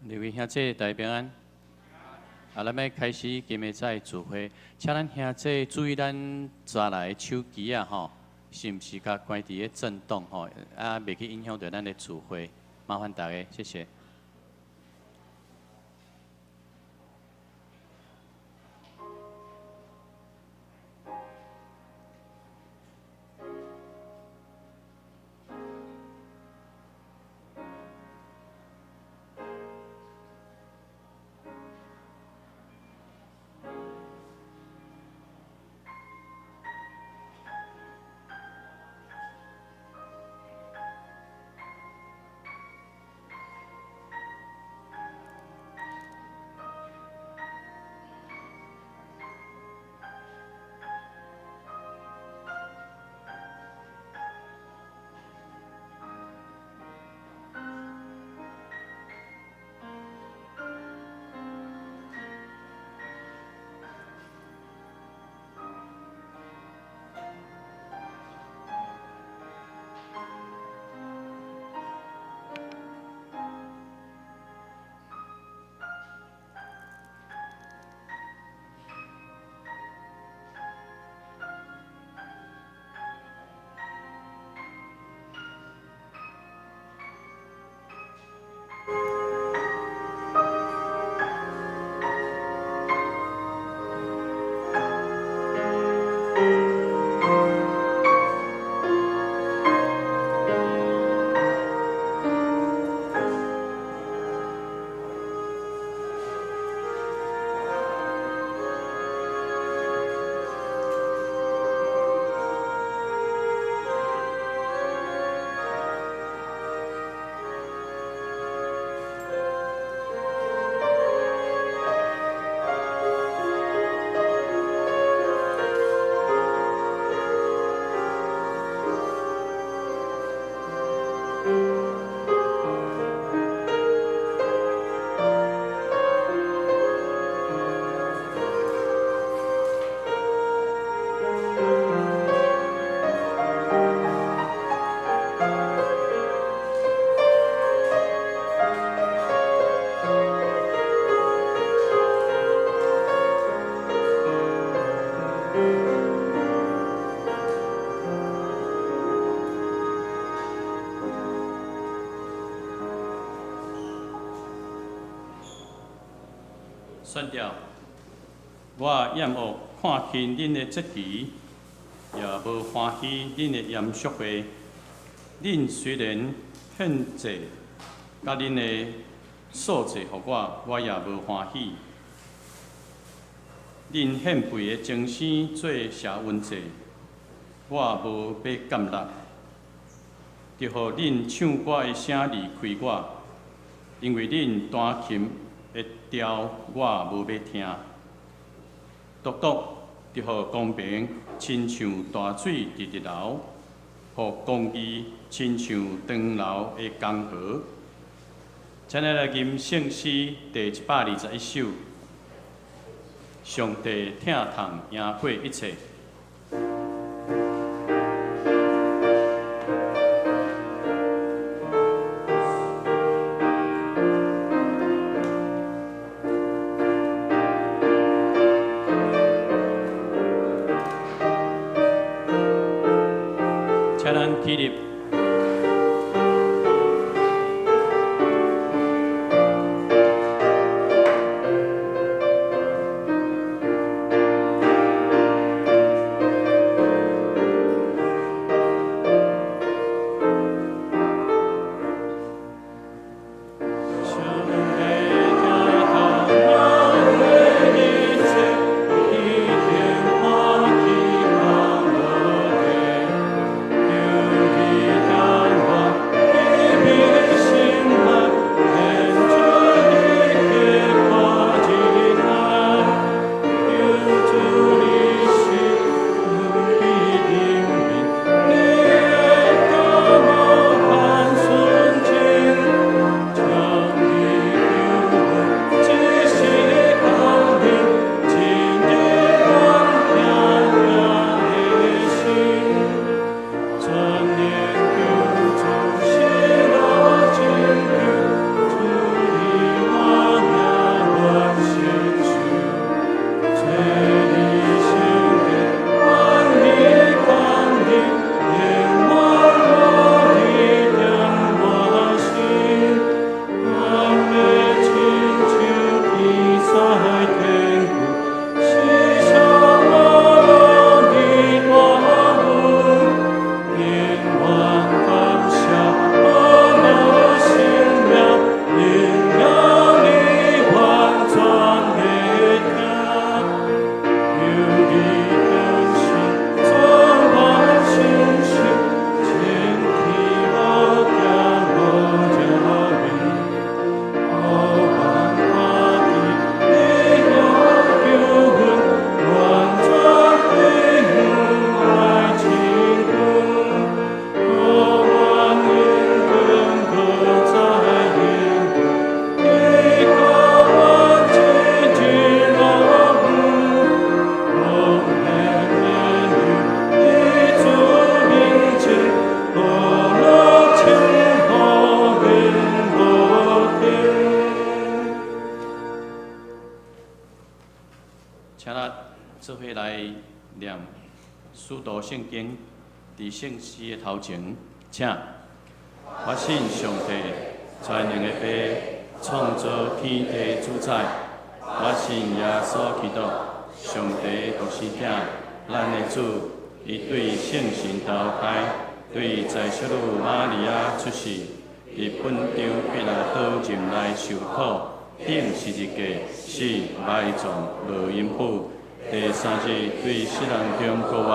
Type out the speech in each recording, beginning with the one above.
各位兄姊，大家平安。啊，咱欲開始今仔載聚會，請咱兄姊注意咱揸來的手機啊，吼，是毋是共關佇咧震動吼？啊，袂去影響著咱的聚會，麻煩大家，謝謝。選調，我厭惡看輕恁的節期，也無歡喜恁的嚴肅會。恁雖然獻祭，佮恁的素祭予我，我也無歡喜。恁獻肥的精牲做謝恩祭，我無欲接納。就予恁唱歌的聲離開我，因為恁彈琴的調我無欲聽。獨獨就予公平親像大水直直流，予公義親像長流的江河。請咱來吟聖詩第121首，上帝疼痛贏過一切。請咱起立。上帝疼痛贏過一切，一定歡喜歡樂的，求你請咱做伙來念使徒聖經，佇聖詩的頭前，請。我信上帝，全能的父，創造天地主宰。我信耶穌基督，上帝獨生子，咱的主，伊對聖神投胎，對在聖女瑪利亞出世，佇本丟彼拉多入內受苦，釘十字架，死埋葬，落陰府。第三日對死人中復活，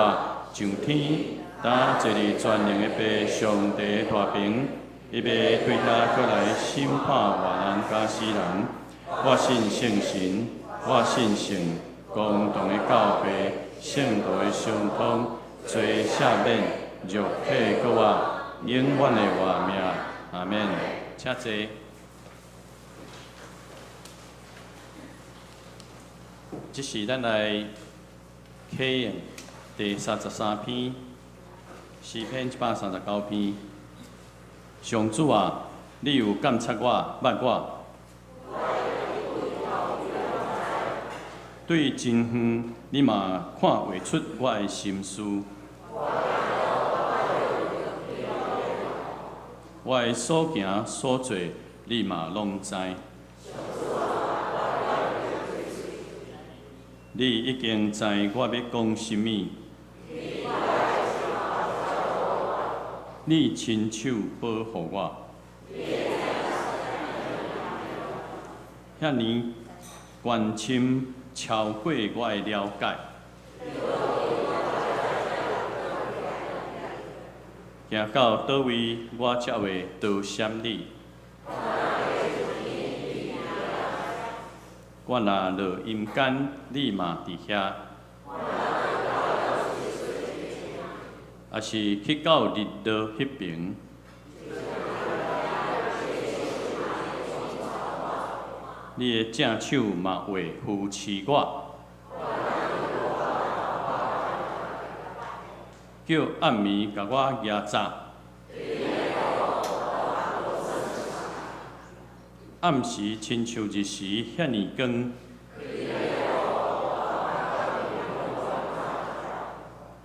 上天，擔坐佇全能的父上帝大爿，伊欲對遐閣來審判活人佮死人。我信聖神，我信聖公同的教會，聖徒的相通，罪赦免，肉體復活，永遠的活命。阿免。請坐。這是咱來啟用第33篇，詩篇139篇。上主啊，你有鑒察我，捌我。對真遠，你嘛看會出我的心思。我的所行所做，你嘛攏知。你已經知我欲講啥物。你親手保護我。遐爾關深，超過我的了解。行到佗位，我才會多謝你。我若落陰間，你嘛佇遐；抑是去到日落彼爿，你的正手嘛會扶持我。叫暗暝共我夯紮。暗時親像日時遐爾光。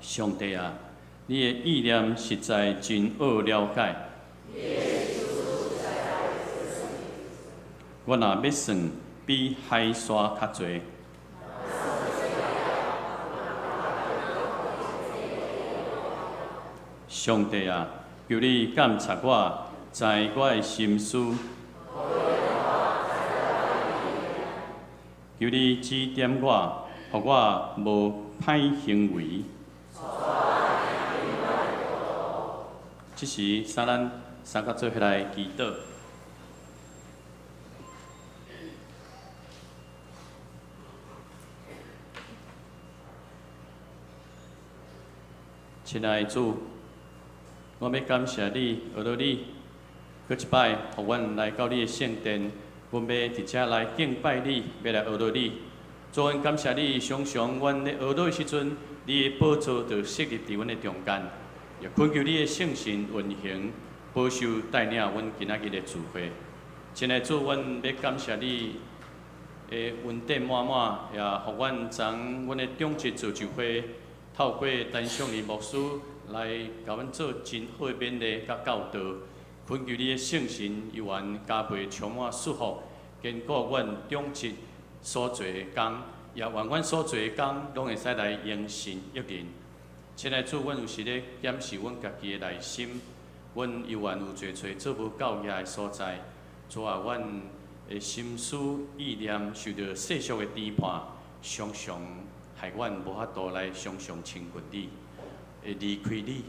上帝啊，你的意念實在真奧了解。我若欲算，比海沙較濟。上帝啊，求你鑒察我，知我的心思。求你指點我，予我無歹行為。這時，請咱三個做伙來祈禱。親愛的主，我欲感謝你，阿羅你，閣一擺，予阮來到你的聖殿，阮欲佇遮來敬拜你，欲來阿羅你。主，阮感謝你，常常阮咧阿羅的時陣，你的寶座就設立佇阮的中間，也懇求你的聖神運行，保守帶領阮今仔日的聚會。親愛的主，阮欲感謝你的恩典滿滿，也予阮昨阮的長執造就會，透過陳尚義牧師來共阮做真好的勉勵佮教導，懇求你的聖神猶原加倍充滿祝福，堅固阮長執所做的工，也願阮所做的工攏會使來榮神益人。親愛的主，阮有時咧檢視阮家己的內心，阮猶原有濟處做無夠額的所在。主啊，阮的心思意念受著世俗的牽絆，常常害阮無法度來常常親近你，會離開你，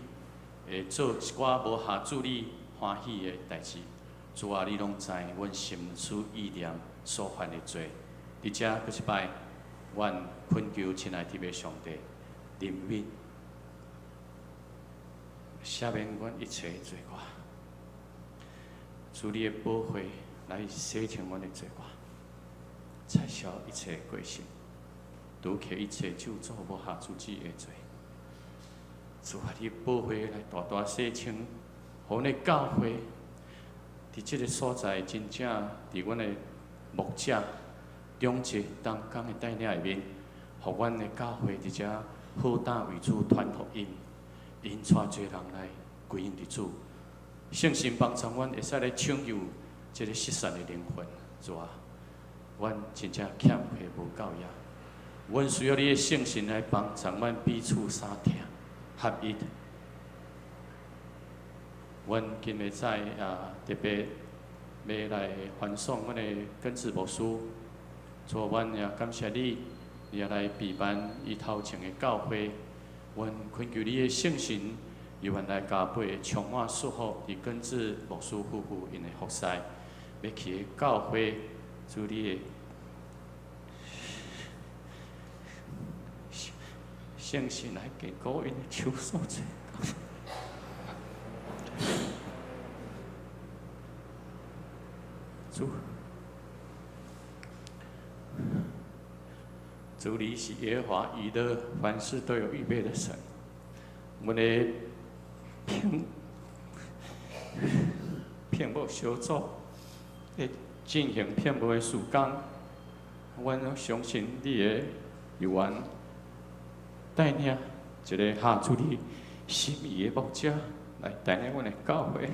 會做一寡無合主你歡喜的代誌。主啊，你攏知阮心思意念所犯的罪。佇遮閣一擺，阮懇求親愛的天父上帝憐憫，赦免阮一切的罪過。主你的寶血來洗清阮的罪過，擦消一切的過失，除去一切咒詛無合主旨的罪。主啊，你的寶血來大大洗清，予阮的教會佇這个所在，真正佇阮的牧者、長執、同工的帶領下面，予予阮的教會佇遮好膽為主傳福音，引帶濟人來歸向佇主。聖神幫助阮會使來搶救這个失散的靈魂，主啊，阮真正欠缺無夠呀。阮需要你的聖神來幫助阮彼此相疼合一。阮今日在特別欲來歡送阮的根治牧師，主，阮也感謝你，你也來備辦伊頭前的教會。阮懇求你的聖神，猶原來加倍充滿祝福，佇根治牧師夫婦𪜶的服侍，欲去的教會，主你的聖神來堅固𪜶的手所做。主，主你是耶和華以勒，凡事都有預備的神。阮的聘牧小組咧進行聘牧的事工，阮相信你會猶原帶領一个合主你心意的牧者來帶領阮的教會。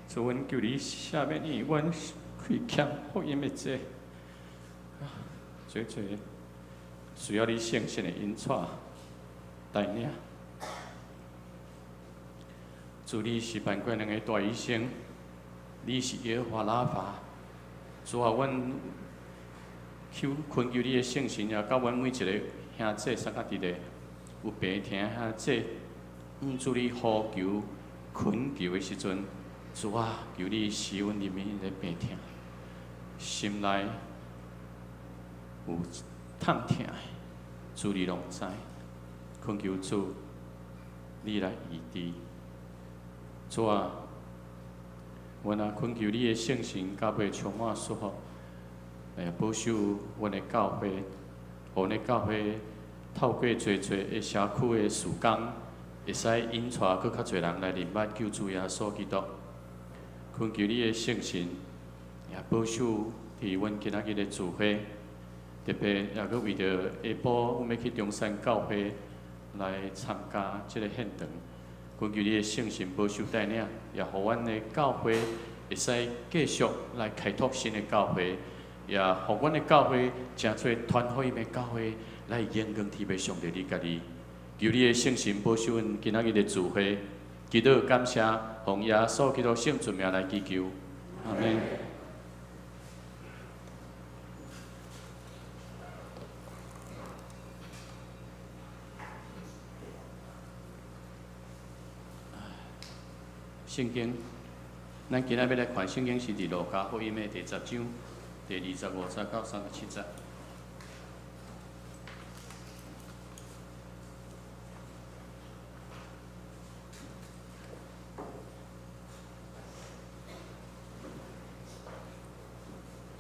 主，阮求你赦免伊，阮虧欠福音的罪，濟濟需要你聖神的引帶帶領。主，你是萬國能的大醫生，你是耶和華拉法。主啊，阮求懇求你的聖神，也佮阮每一个兄姊三甲弟弟有病疼兄姊，向主你呼求懇求的時陣，主啊，求你施阮入面的病痛，心內有痛疼的，主你攏知。懇求主，你來醫治。主啊，阮也懇求你的聖神加倍充滿祝福，來保守阮的教會，予阮的教會透過濟濟的社區的事工，會使引帶閣較濟人來認捌救主耶穌基督。懇求你的聖神也保守佇阮今仔日的聚會，特別也閣為著下晡阮欲去中山教會來參加這个獻堂，懇求你的聖神保守帶領，也予阮的教會會使繼續來開拓新的教會，也予阮的教會成做傳福音的教會，來榮光天父上帝你家己。求你的聖神保守阮今仔日的聚會，祈禱感謝，奉耶穌基督聖尊名來祈求，阿們。聖經，咱今仔欲來看聖經是佇路加福音的第十章第25節到37節。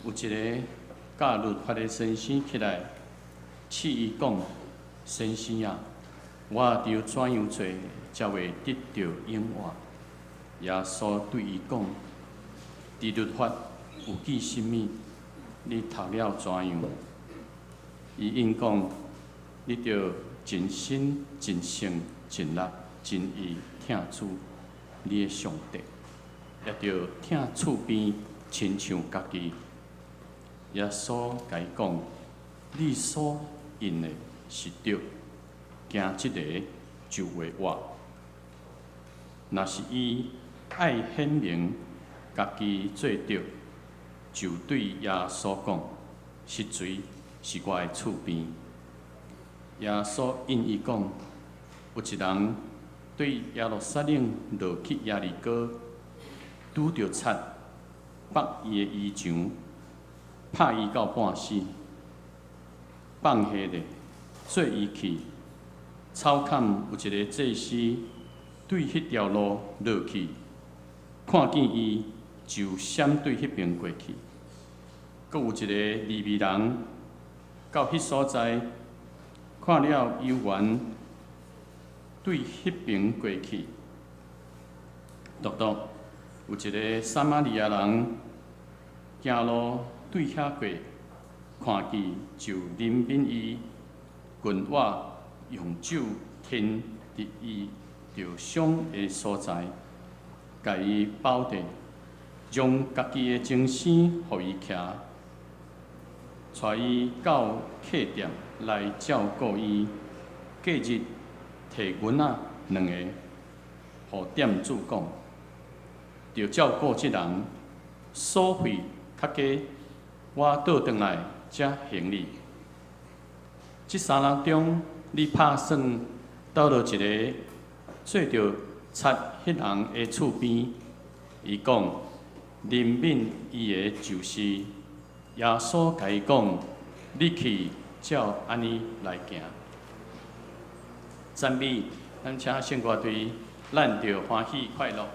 有一个教律法的先生起來，試伊講：先生啊，我著怎樣做才會得著永活？耶穌對伊講：佇律法有記啥物？你讀了怎樣？伊應講：你著盡心、盡性、盡力、盡意疼主你的上帝，也著疼厝邊親像家己。耶穌共伊講：你所應的是對，行這个就會活。若是伊愛顯明家己做對，就對耶穌講：實錘是我的厝邊。耶穌應伊講：有一人對耶路撒冷落去耶利哥，拄著賊，縛伊的衣裳，拍伊到半死，放下咧，做伊去。草坎有一个祭司對彼條路落去，看見伊就閃對彼邊過去。閣有一个利未人到彼所在，看了猶原對彼邊過去。獨獨有一个撒瑪利亞人行路對遐過，看見就憐憫伊，近倚用手牽佇伊著傷的所在，共伊包著，將家己的精生予伊騎，帶伊到客店來照顧伊。隔日提銀仔兩个，予店主講，著照顧這人，所費較加，我倒轉來才還你。這三人中，你拍算佗落一个做著賊彼人的厝邊？伊講，憐憫伊的就是。耶穌共伊講：你去照按呢來行。讚美，咱請聖歌隊，咱著歡喜快樂。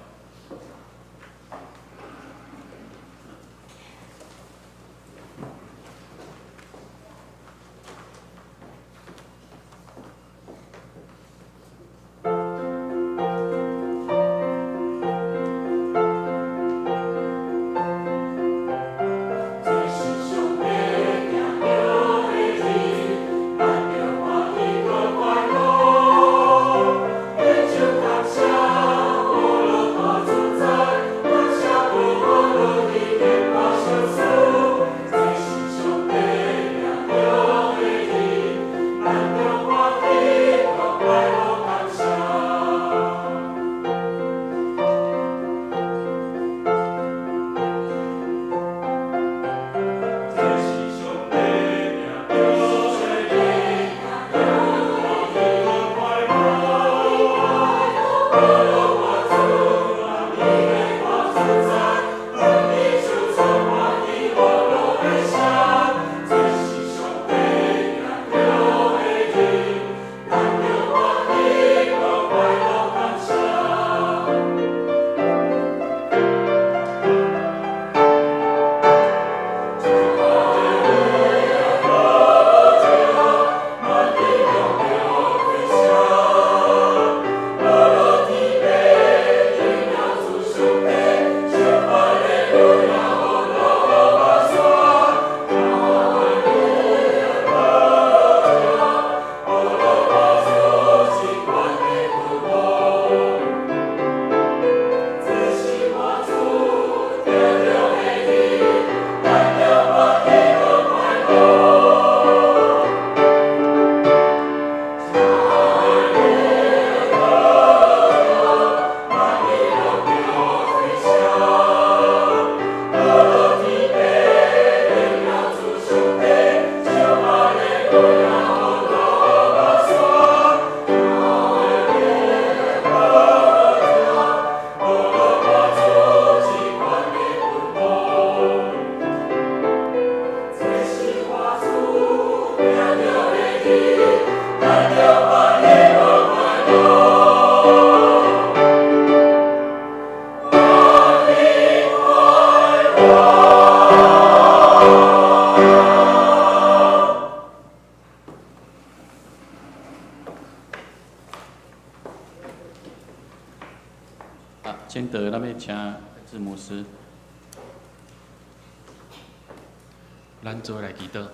啊，先得咱欲請字牧師。咱做伙來祈禱。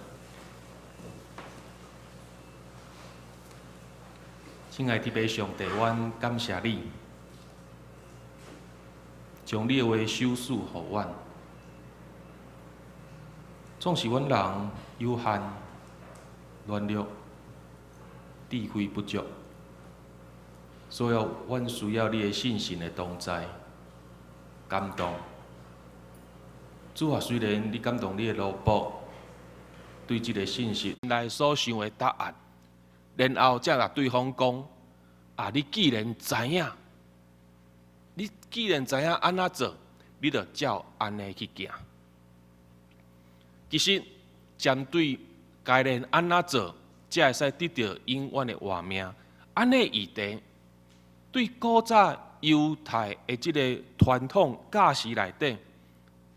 親愛的天父上帝，阮感謝你，將你的話賞賜予阮。總是阮人有限、軟弱、智慧不足，所以阮需要你的聖神的同在、感動。主啊，雖然你感動你的奴僕，對這个信息來所想的答案，然後才共對方講：啊，你既然知影按怎做，你就照按呢去行。其實，針對該人按怎做，才會使得著永遠的活命。按呢議題，對古早猶太的這个傳統教示內底，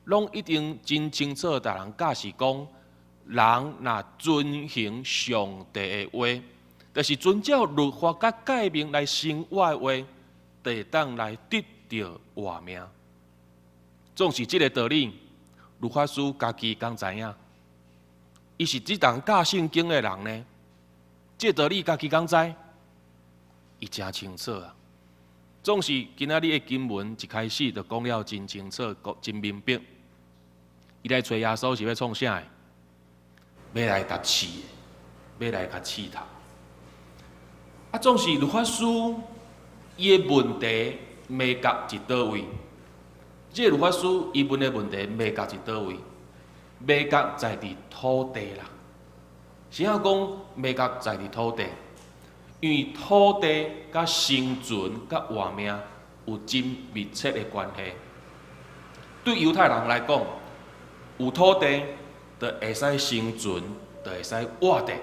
攏已經真清楚，逐人教示講，人若遵行上帝的話，就是遵照律法佮誡命來生活的話，就會當來得著活命。總是這个道理，律法師家己敢知影，伊是這當教聖經的人呢。這道理家己敢知？伊誠清楚啊。總是今仔日的經文一開始就講了真清楚，講真明白。伊來揣耶穌是欲創啥的？欲來共試的，欲來共試探。啊，總是律法師伊的問題眉角佇佗位？這個律法師伊問的問題眉角佇佗位？眉角在佇土地啦。啥講眉角在佇土地？因為土地佮生存佮活命有真密切的關係。對猶太人來講，有土地就會使生存，就會使活著。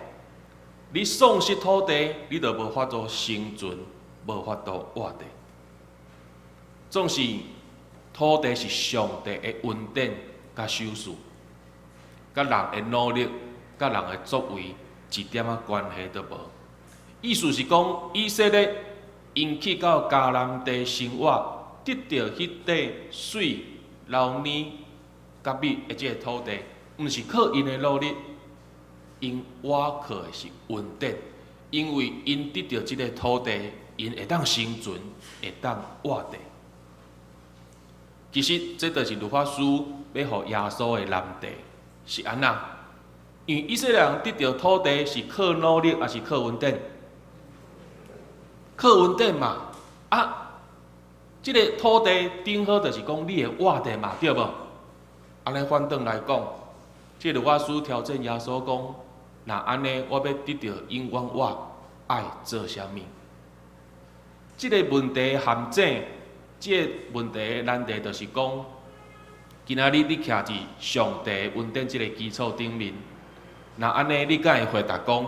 你喪失土地，你就無法度生存，無法度活著。總是土地是上帝的恩典佮賞賜，佮人的努力、佮人的作為一點仔關係都無。意思是講，以色列𪜶去到迦南地生活，得著彼塊水、流奶、佮蜜的這个土地，毋是靠𪜶的努力，𪜶倚靠的是恩典，因為𪜶得著這个土地，𪜶會當生存，會當活著。其實，這就是律法師欲予耶穌的難題，是按怎？因為以色列人得著土地是靠努力，抑是靠恩典？靠恩典嘛，啊，這个土地頂好就是講你會活著嘛，對無？按呢反轉來講，這個律法師挑戰耶穌講：若按呢，我欲得著永遠活，愛做啥物？這個問題陷阱，這個問題的難題就是講，今仔日你徛佇上帝恩典這个基礎頂面，若按呢，你敢會回答講，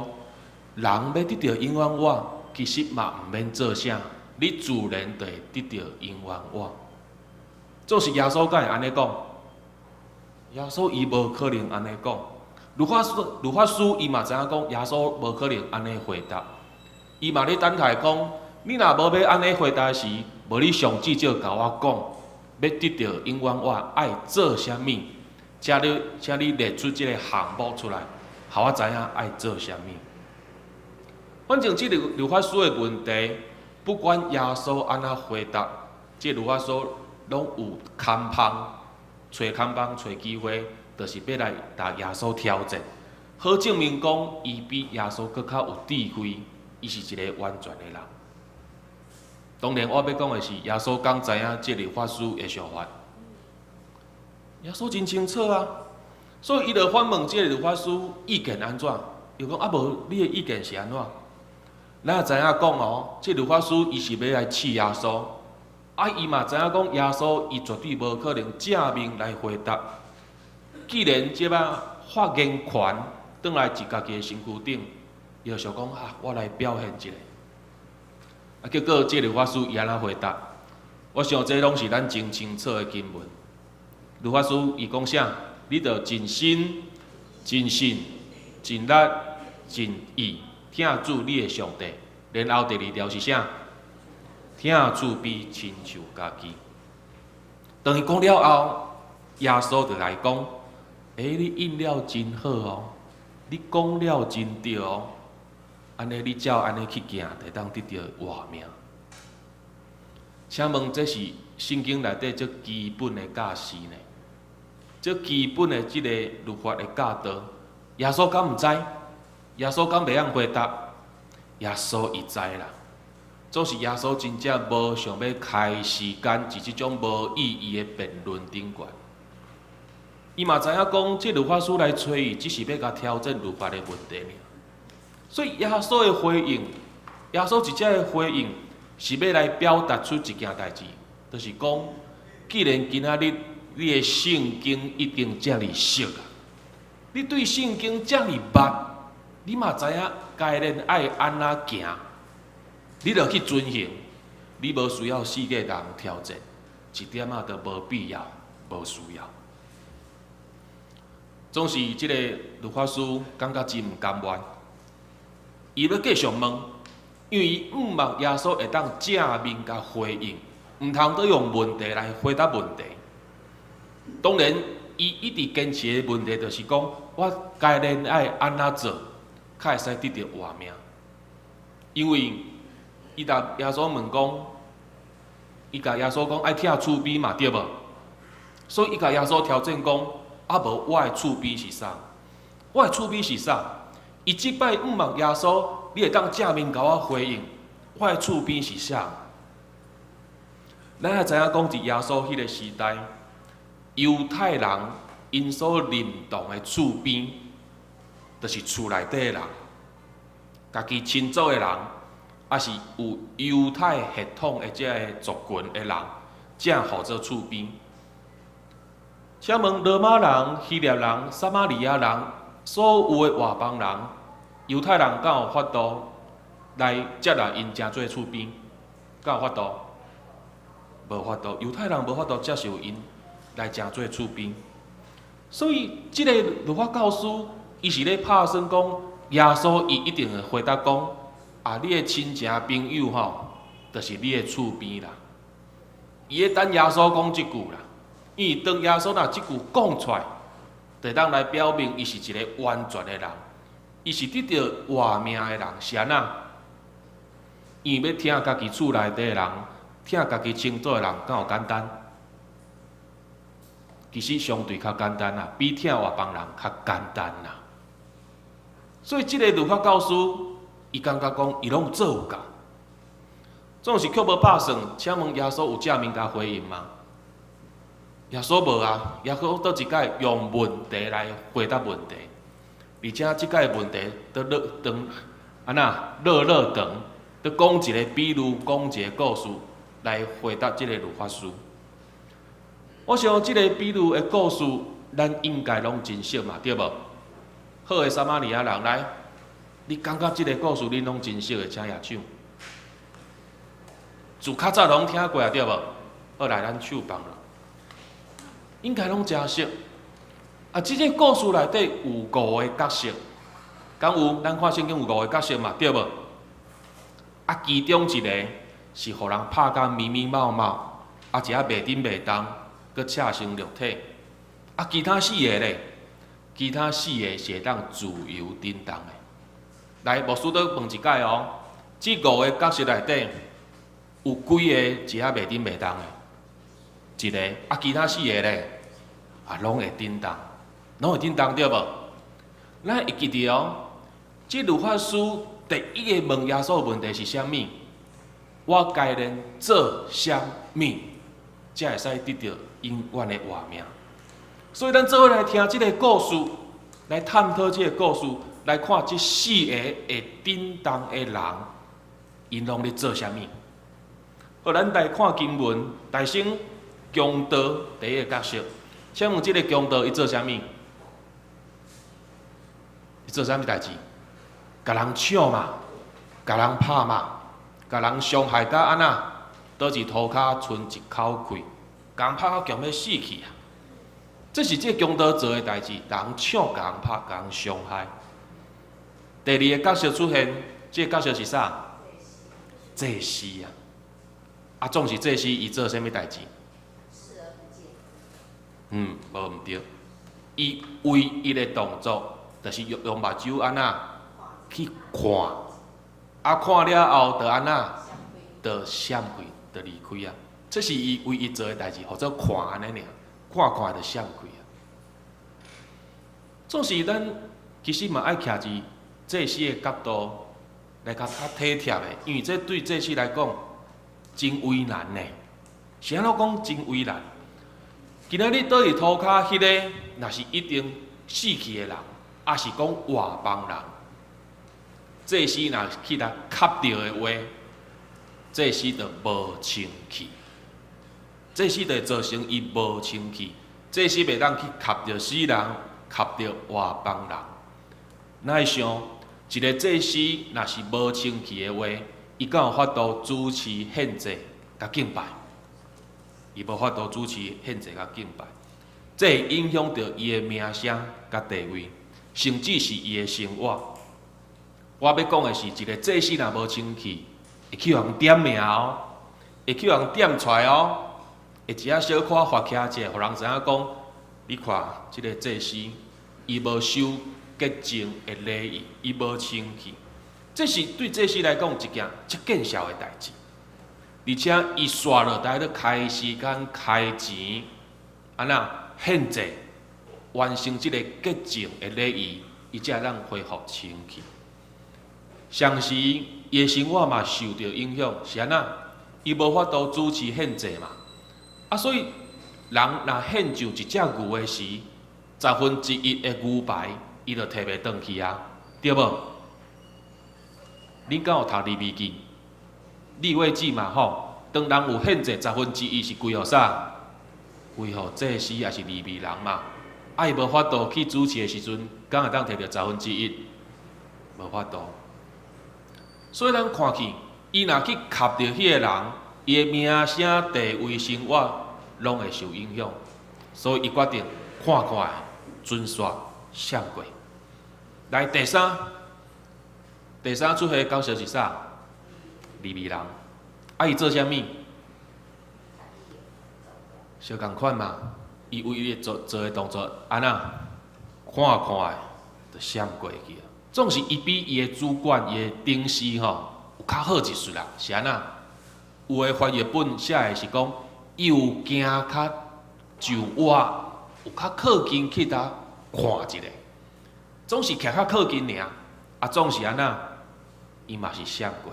人欲得著永遠活，其實嘛毋免做啥，你自然就會得著永遠活。總是耶穌敢會按呢講？耶穌伊無可能按呢講。律法師，律法師伊嘛知影講，耶穌無可能按呢回答。伊嘛咧等待講，你若無欲按呢回答時，無你上至少共我講，欲得著永遠活愛做啥物？請你列出這个項目出來，予我知影愛做啥物。反正這个律法師的問題，不管耶穌按怎回答，這個律法師攏有空芳，揣空芳，揣機會，就是欲來共耶穌挑戰，好證明講伊比耶穌閣較有智慧，伊是一个完全的人。當然，我欲講的是，耶穌敢知影這個律法師的想法？耶穌真清楚啊，所以伊就反問這個律法師意見按怎？伊講啊，無你的意見是按怎？咱也知影講哦，這律法師伊是欲來試耶穌，啊，伊嘛知影講耶穌伊絕對無可能正面來回答。既然這擺發言權轉來佇家己的身軀頂，伊就想講啊，我來表現一下。啊，結果這律法師伊按怎回答？我想這攏是咱真清楚的經文。律法師伊講啥？你著盡心、盡性、盡力、盡意疼主你的上帝。然後第二條是啥？疼主比親像家己。當伊講了後，耶穌就來講：欸，你應了真好哦，你講了真對哦。按呢，你照按呢去行，就會當得著活命。請問這是聖經內底足基本的教示呢？足基本的這個律法的教導，耶穌敢毋知？耶穌敢袂曉回答？耶穌伊知啦。總是耶穌真正無想欲開時間佇這種無意義的辯論頂懸。伊嘛知影講，這律法師來揣伊，只是欲共挑戰律法的問題爾。所以耶穌的回應，耶穌直接的回應，是欲來表達出一件代誌，就是講，既然今仔日你的聖經已經遮爾熟啊，你對聖經遮爾捌，你嘛知影該然愛按怎行，你著去遵行，你無需要四界人挑戰，一點仔都無必要，無需要。總是這个律法師感覺真毋甘願，伊欲繼續問，因為伊向望耶穌會當正面共回應，毋通閣用問題來回答問題。當然，伊一直堅持的問題就是講，我該然愛按怎做，較會使得著活命。因為伊共耶穌問講，伊共耶穌講愛疼厝邊嘛，對無？所以伊共耶穌挑戰講，啊無我的厝邊是啥？我的厝邊是啥？伊這擺毋問耶穌，你會當正面共我回應，我的厝邊是啥？咱愛知影講，佇耶穌彼个時代，猶太人𪜶所認同的厝邊，就是厝內底的人，家己親族的人，抑是有猶太血統的這个族群的人，才號做厝邊。請問羅馬人、希臘人、撒瑪利亞人，所有的外邦人，猶太人敢有法度來接納𪜶成做厝邊？敢有法度？無法度，猶太人無法度接受𪜶來成做厝邊。所以，這个律法教師，伊是咧拍算講，耶穌伊一定會回答講：啊，你的親情朋友吼，就是你的厝邊啦。伊咧等耶穌講這句啦，因為當耶穌若這句講出來，就會當來表明伊是一个完全的人，伊是得著活命的人，是按怎？因為欲疼家己厝內底的人，疼家己親族的人，敢有簡單？其實相對較簡單啦，比疼外邦人較簡單啦。所以這个律法教師，伊感覺講，伊攏有做有夠，總是卻無拍算。請問耶穌有正面共回應嗎？耶穌無啊，耶穌倒一擺用問題來回答問題，而且這擺問題都落長，按怎落落長，都講一个比喻，講一个故事來回答這个律法師。我想這个比喻的故事，咱應該攏真熟嘛，對無？好的撒瑪利亞人來，你感覺這个故事恁攏真熟的，請舉手。自較早攏聽過啊，對無？好來，咱手放落，應該攏誠熟。啊，這个故事內底有五个角色，敢有？咱看聖經有五个角色嘛，對無？啊，其中一个是予人拍甲迷迷毛毛，啊，一下袂振袂動，閣赤身露體。啊，其他四个咧，其他四个是會當自由振動的。來，牧師閣問一擺哦，這五个角色內底有幾个一下袂振袂動的？一个。啊，其他四个咧，啊，攏會振動，攏會振動對無？咱會記得哦，這律法師第一个問耶穌的問題是啥物？我該當做啥物，才會使得著永遠的活命？所以，咱做伙來聽這个故事，來探討這个故事，來看這四个會振動的人，𪜶攏咧做啥物？好，咱來看經文，大先強盜第一个角色，請問這个強盜伊做啥物？伊做啥物代誌？共人搶嘛，共人拍嘛，共人傷害甲按怎？倒佇塗跤賰一口氣，共人拍甲強欲死去啊！這是這強盜做的代誌，共人搶、共人拍、共人傷害。第二个角色出現，這个角色是啥？祭司啊！啊，總是祭司，伊做啥物代誌？視而不見。嗯，無毋對。伊唯一的動作，就是用目睭按怎去看，啊，看了後就按怎，就閃開，就離開啊。這是伊唯一做的代誌，予做看按呢爾，看看就閃開啊。總是咱其實嘛愛徛佇祭司的角度來較較體貼的，因為這對祭司來講真為難呢。是按怎講真為難？今仔日倒佇塗跤彼个，若是已經死去的人，抑是講外邦人，祭司若去來磕著的話，祭司就無清氣，祭司就會造成伊無清氣，祭司袂當去磕著死人，磕著外邦人。咱會想，一个祭司若是無清氣的話，伊敢有法度主持獻祭佮敬拜？伊無法度主持獻祭佮敬拜，這會影響著伊的名聲佮地位，甚至是伊的生活。我欲講的是，一个祭司若無清氣，會去予人點名哦，會去予人點出來哦，會一下小可發起者，予人知影講，你看，這个祭司，伊無守潔淨的禮儀，伊無清氣，這是對祭司來講一件足見笑的代誌。而且伊煞落來咧開時間開錢，按怎獻祭完成這个潔淨的禮儀，伊才會當恢復清氣。同時，伊的生活嘛受著影響，是按怎？伊無法度主持獻祭嘛，啊，所以人若獻上一隻牛的時，十分之一的牛排，伊就提袂轉去啊，對無？恁敢有讀利未記？利未記嘛吼，當人有獻祭十分之一是歸予啥？歸予祭司抑是利未人嘛？啊，伊無法度去主持的時陣，敢會當提著十分之一？無法度。所以咱看去，伊若去合著彼個人，伊的名聲、地位、生活，攏會受影響。所以伊決定看看的，準煞閃過。來第三，第三出現的角色是啥？利未人。啊，伊做啥物？相仝款嘛。伊唯一做做的動作，按怎？看看的，就閃過去啊。總是伊比伊的主管、伊的頂司吼，有較好一絲啦，是按怎？有的翻譯本寫的是講，伊有行較上倚，有較靠近去佇看一下，總是徛較靠近爾，啊，總是按怎？伊嘛是閃過。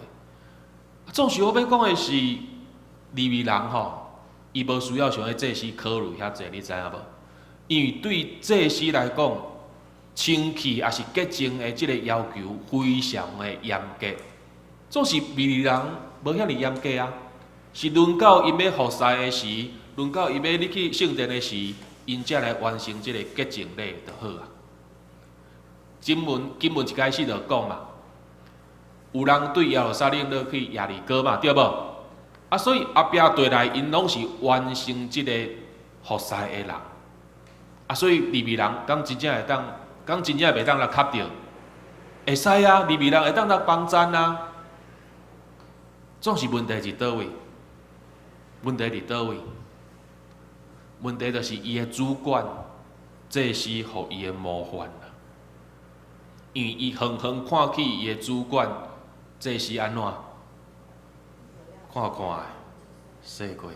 總是我欲講的是，利未人吼，伊無需要像彼祭司考慮遐濟，你知影無？因為對祭司來講，清氣抑是潔淨的這个要求非常的嚴格。總是利未人無遐爾嚴格啊，是輪到𪜶欲服侍的時，輪到𪜶欲入去聖殿的時，𪜶才來完成這个潔淨禮就好啊。經文一開始就講嘛，有人對耶路撒冷落去耶利哥嘛，對無？啊，所以後壁綴來，𪜶攏是完成這个服侍的人。啊，所以利未人敢真正會當，敢真正袂當來合著？會使啊，利未人會當來幫贊啊。總是問題佇佗位？問題佇佗位？問題就是伊的主管祭司予伊的模範啦。因為伊遠遠看去伊的主管祭司按怎？看看的，踅過。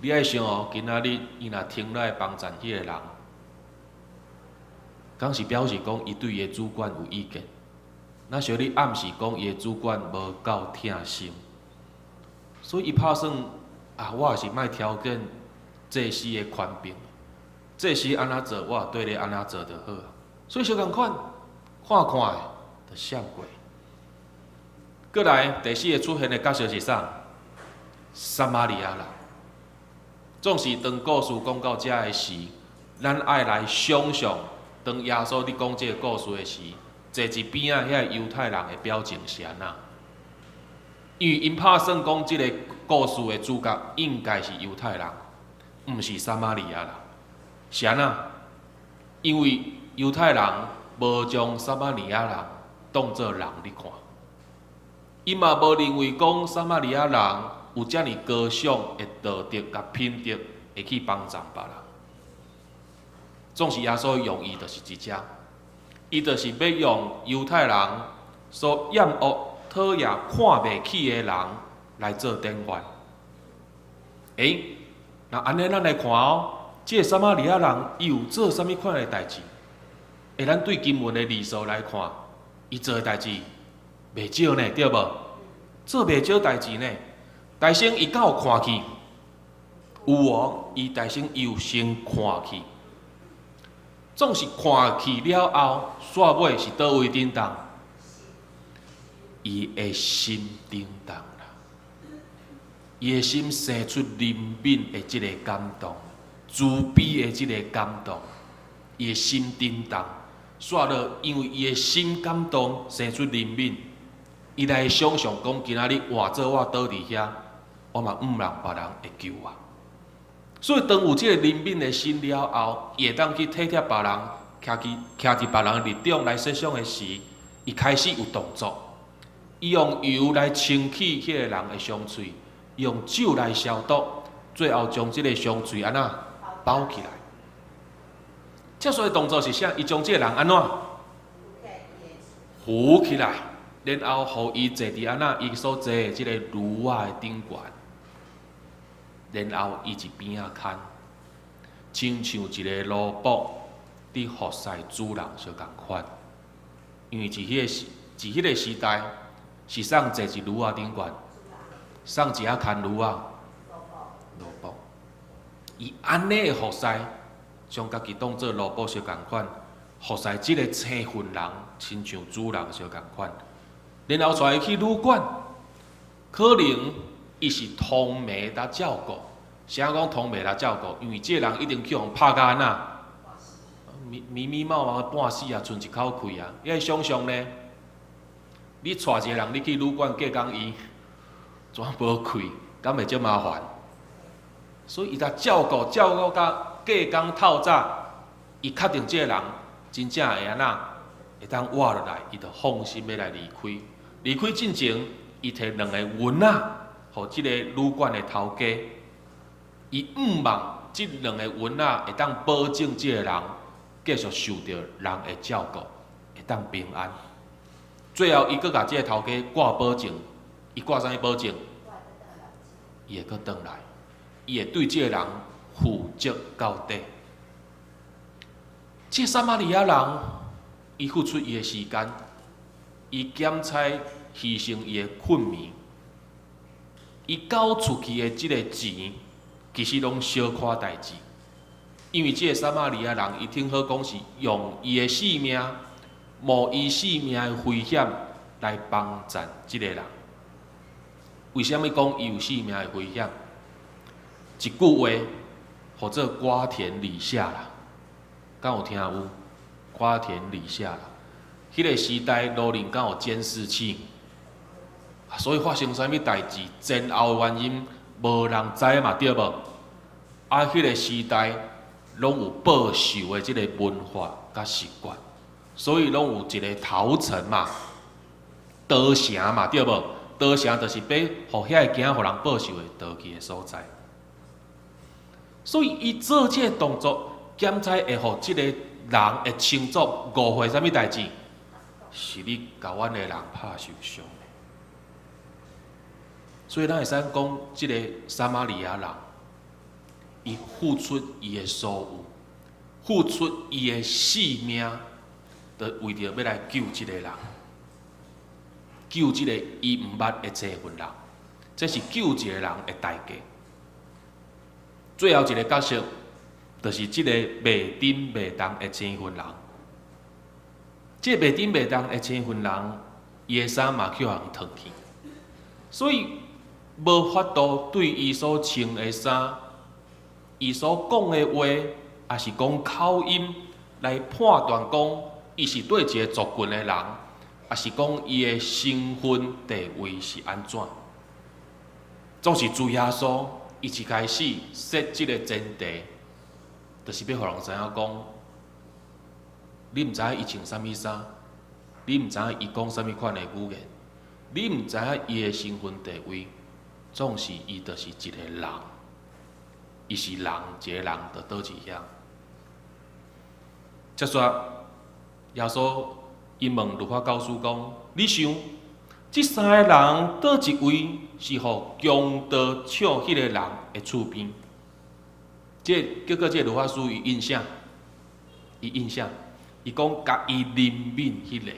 你愛想哦，今仔日伊若停來幫贊彼个人，敢是表示講伊對伊的主管有意見？那小你暗示講伊的主管無夠疼心，所以伊拍算啊，我也是莫挑戰祭司的權柄，祭司按怎做，我也綴咧按怎做就好。所以相仝款，看看的就閃過。閣來第四个出現的角色是啥？撒瑪利亞人。總是當故事講到遮的時，咱愛來想象，當耶穌佇講這个故事的時，坐佇邊仔遐猶太人的表情是按怎？因為𪜶拍算講這个故事的主角應該是猶太人，毋是撒瑪利亞人。是按怎？因為猶太人無將撒瑪利亞人當做人佇看，伊嘛無認為講撒瑪利亞人有遮爾高尚的道德佮品德，會去幫助別人。總是耶穌用意就是佇遮，伊就是欲用猶太人所厭惡、討厭、看袂起的人來做典範。欸，那按呢咱來看哦，這个撒瑪利亞人伊有做啥物款的代誌？欸，咱對經文的字數來看，伊做的代誌袂少呢，對無？做袂少代誌呢。大先伊敢有看去？有哦，伊大先伊有先看去，總是看去了後，煞尾是佗位振動？伊的心振動啦，伊的心生出憐憫的這个感動，慈悲的這个感動，伊的心振動，煞落因為伊的心感動，生出憐憫，伊來想象講，今仔日換做我倒佇遐，我嘛毋人別人會救我。所以當有這个憐憫的心了後，伊會當去體貼別人，徛佇別人的立場來設想的時，伊開始有動作。伊用油來清洗彼個人的傷喙，用酒來消毒，最後將這个傷喙按怎包起來。接續的動作是啥？伊將這個人按怎扶起來，然後予伊坐佇按怎伊所坐的這個驢仔的頂懸，然後伊一邊仔牽，親像一个奴僕佇服侍主人相仝款。因為佇彼個時代，是啥坐佇驢仔頂懸，啥一仔牽驢仔？奴僕。伊按呢的服侍，將家己當做奴僕相仝款，服侍這个青雲人，親像主人相仝款。然後帶伊去旅館，可能伊是通暝來照顧。啥講通暝來照顧？因為這个人一定去予拍甲按怎？迷迷迷茫茫半死啊，賰一口氣啊！你愛想像呢？你帶一个人，你去旅館隔工伊，怎無氣，敢會這麻煩？所以伊共照顧照顧甲隔工透早，伊確定這个人真正會按怎，會當活落來，伊就放心欲來離開。離開進前，伊提兩個銀仔，予這個旅館的頭家。伊向望這兩個銀仔會當保證這個人繼續受著人的照顧，會當平安。最後，伊閣共這個頭家掛保證，伊掛啥物保證？伊會閣轉來，伊會對這個人負責到底。這撒瑪利亞人，伊付出伊的時間，伊減差犧牲伊的睏眠，伊交出去的這个錢，其實攏小可代誌。因為這个撒瑪利亞人，伊聽好講是用伊的性命，冒伊性命的危險來幫贊這个人。為啥物講伊有性命的危險？一句話，號做瓜田李下啦。敢有聽有？瓜田李下啦。彼个時代路面敢有監視器？所以發生啥物代誌，前後的原因無人知嘛，對無？啊，彼个時代攏有報仇的這个文化佮習慣，所以攏有一个逃城嘛，逃城嘛，對無？逃城就是欲予遐个驚予人報仇的逃去的所在。所以伊做這个動作，檢查會予這个人會稱作誤會啥物代誌？是你共阮的人拍受傷的。所以咱會使講，這个撒瑪利亞人，伊付出伊的所有，付出伊的性命，就為著欲來救這个人，救這个伊毋捌的青雲人，這是救一個人的代價。最後一个角色，就是這个袂振袂動的青雲人。這个袂振袂動的青雲人，伊的衫嘛去予人脫去，所以無法度對伊所穿的衫、伊所講的話，抑是講口音來判斷講，伊是佗一个族群的人，抑是講伊的身份地位是按怎。總是主耶穌，伊一開始設這个前提，就是欲予人知影講，你毋知影伊穿啥物衫，你毋知影伊講啥物款的語言，你毋知影伊的身份地位，總是伊就是一個人，伊是人，一个人就倒佇遐。接續，耶穌伊問律法教師講：你想，這三个人佗一位是予強盜搶彼个人的厝邊？這結果，這个律法師伊應啥？伊應啥？伊講共伊憐憫彼个。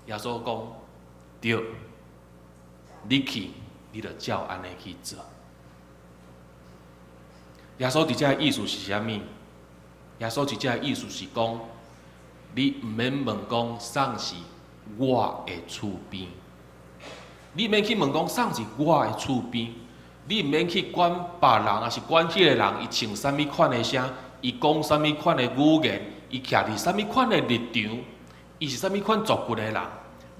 耶穌講：對，你去，你就照按呢去做。耶穌佇遮的意思是啥物？耶穌佇遮的意思是講，你毋免問講啥是我的厝邊，你免去問講啥是我的厝邊，你毋免去管別人，抑是管彼个人伊穿啥物款的衫，伊講啥物款的語言，伊徛佇啥物款的立場，伊是啥物款族群的人，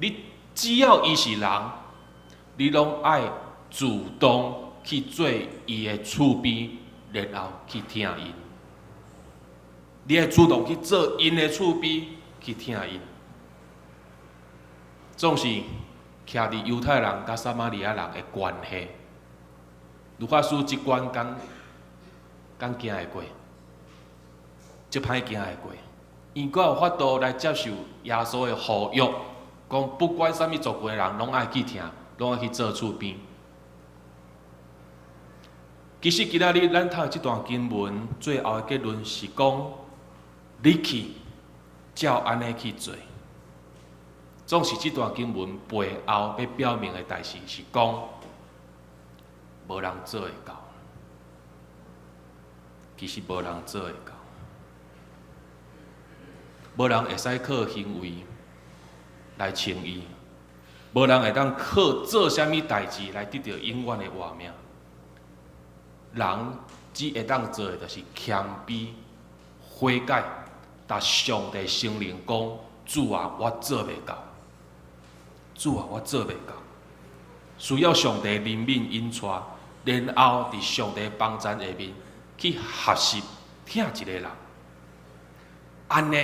你只要伊是人，你攏愛主動去做伊的厝邊，然後去疼𪜶。你愛主動去做𪜶的厝邊，去疼𪜶。總是徛佇猶太人佮撒瑪利亞人的關係，律法師這關敢敢行會過？足歹行會過，伊閣有法度來接受耶穌的呼籲，講不管啥物族群的人，攏愛去疼，攏愛去做厝邊。其實今仔日咱讀這段經文，最後的結論是講，你去照按呢去做。總是這段經文背後欲表明的代誌是講，無人做會到。其實無人做會到，無人會使靠行為來稱義，無人會當靠做啥物代誌來得著永遠的活命。人只會當做的，就是謙卑悔改，共上帝承認講：主啊，我做袂到。主啊，我做袂到。需要上帝憐憫引帶，然後佇上帝幫贊下面去學習疼一個人，按呢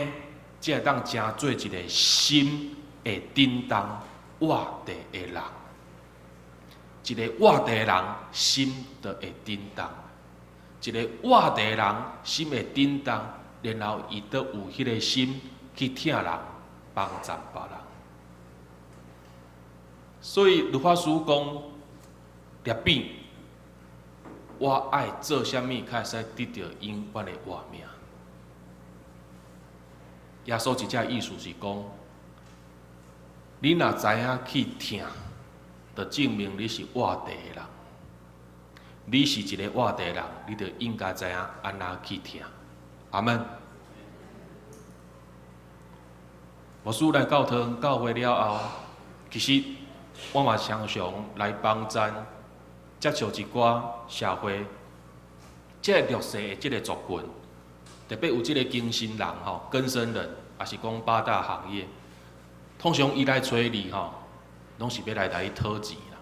才會當成做一個心會振動活地的人。一個活地的人心就會振動，一個活地的人心會振動，然後伊就有彼個心去疼人、幫贊別人。所以律法師講，拉比，我愛做啥物，才會使得著永遠的活命？耶穌這只意思是講，你若知影去疼，就證明你是活地的人。你是一個活地的人，你就應該知影按怎去疼。阿們。牧師來到桃園教會了後，其實我嘛常常來幫贊接觸一寡社會這個弱勢的這個族群，特別有這個更生人吼，更生人，抑是講八大行業，通常伊來揣你吼，攏是欲來共你討錢啦，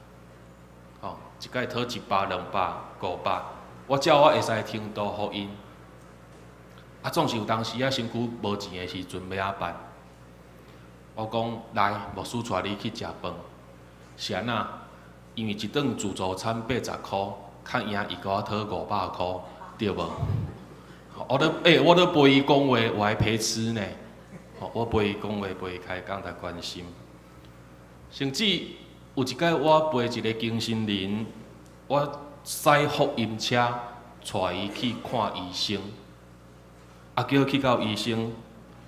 吼，一擺討100、200、500，我照我會使程度予𪜶，啊，總是有當時啊身軀無錢的時陣，欲按怎辦？我講來，牧師帶你去食飯，是按怎？因為一頓自助餐80箍，較贏伊共我討500箍，對無？我咧欸，我咧陪伊講話，我還陪吃呢。我陪伊講話，陪伊開講，來關心。甚至有一擺，我陪一個更生人，我駛福音車帶伊去看醫生，啊，叫去到醫生，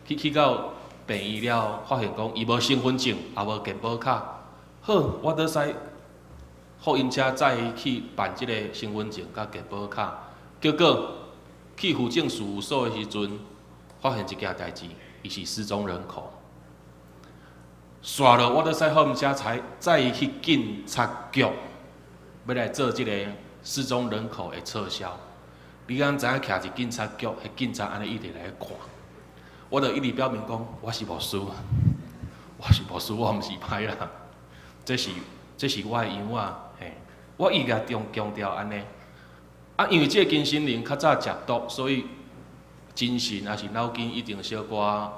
去到病院了，發現講伊無身份證，也無健保卡。好，我閣駛福音車載伊去辦這個身份證佮健保卡。結果去戶政事務所的時陣，發現一件代誌，伊是失蹤人口。煞落我閣駛福音車載載伊去警察局，欲來做這個失蹤人口的撤銷。你敢知影？徛佇警察局，彼警察按呢一直來看，我就一直表明講，我是牧師，我是牧師，我毋是歹人。這是我的樣仔，嘿，我一直強強調按呢。啊，因為這個更生人較早食毒，所以精神抑是腦筋一定小可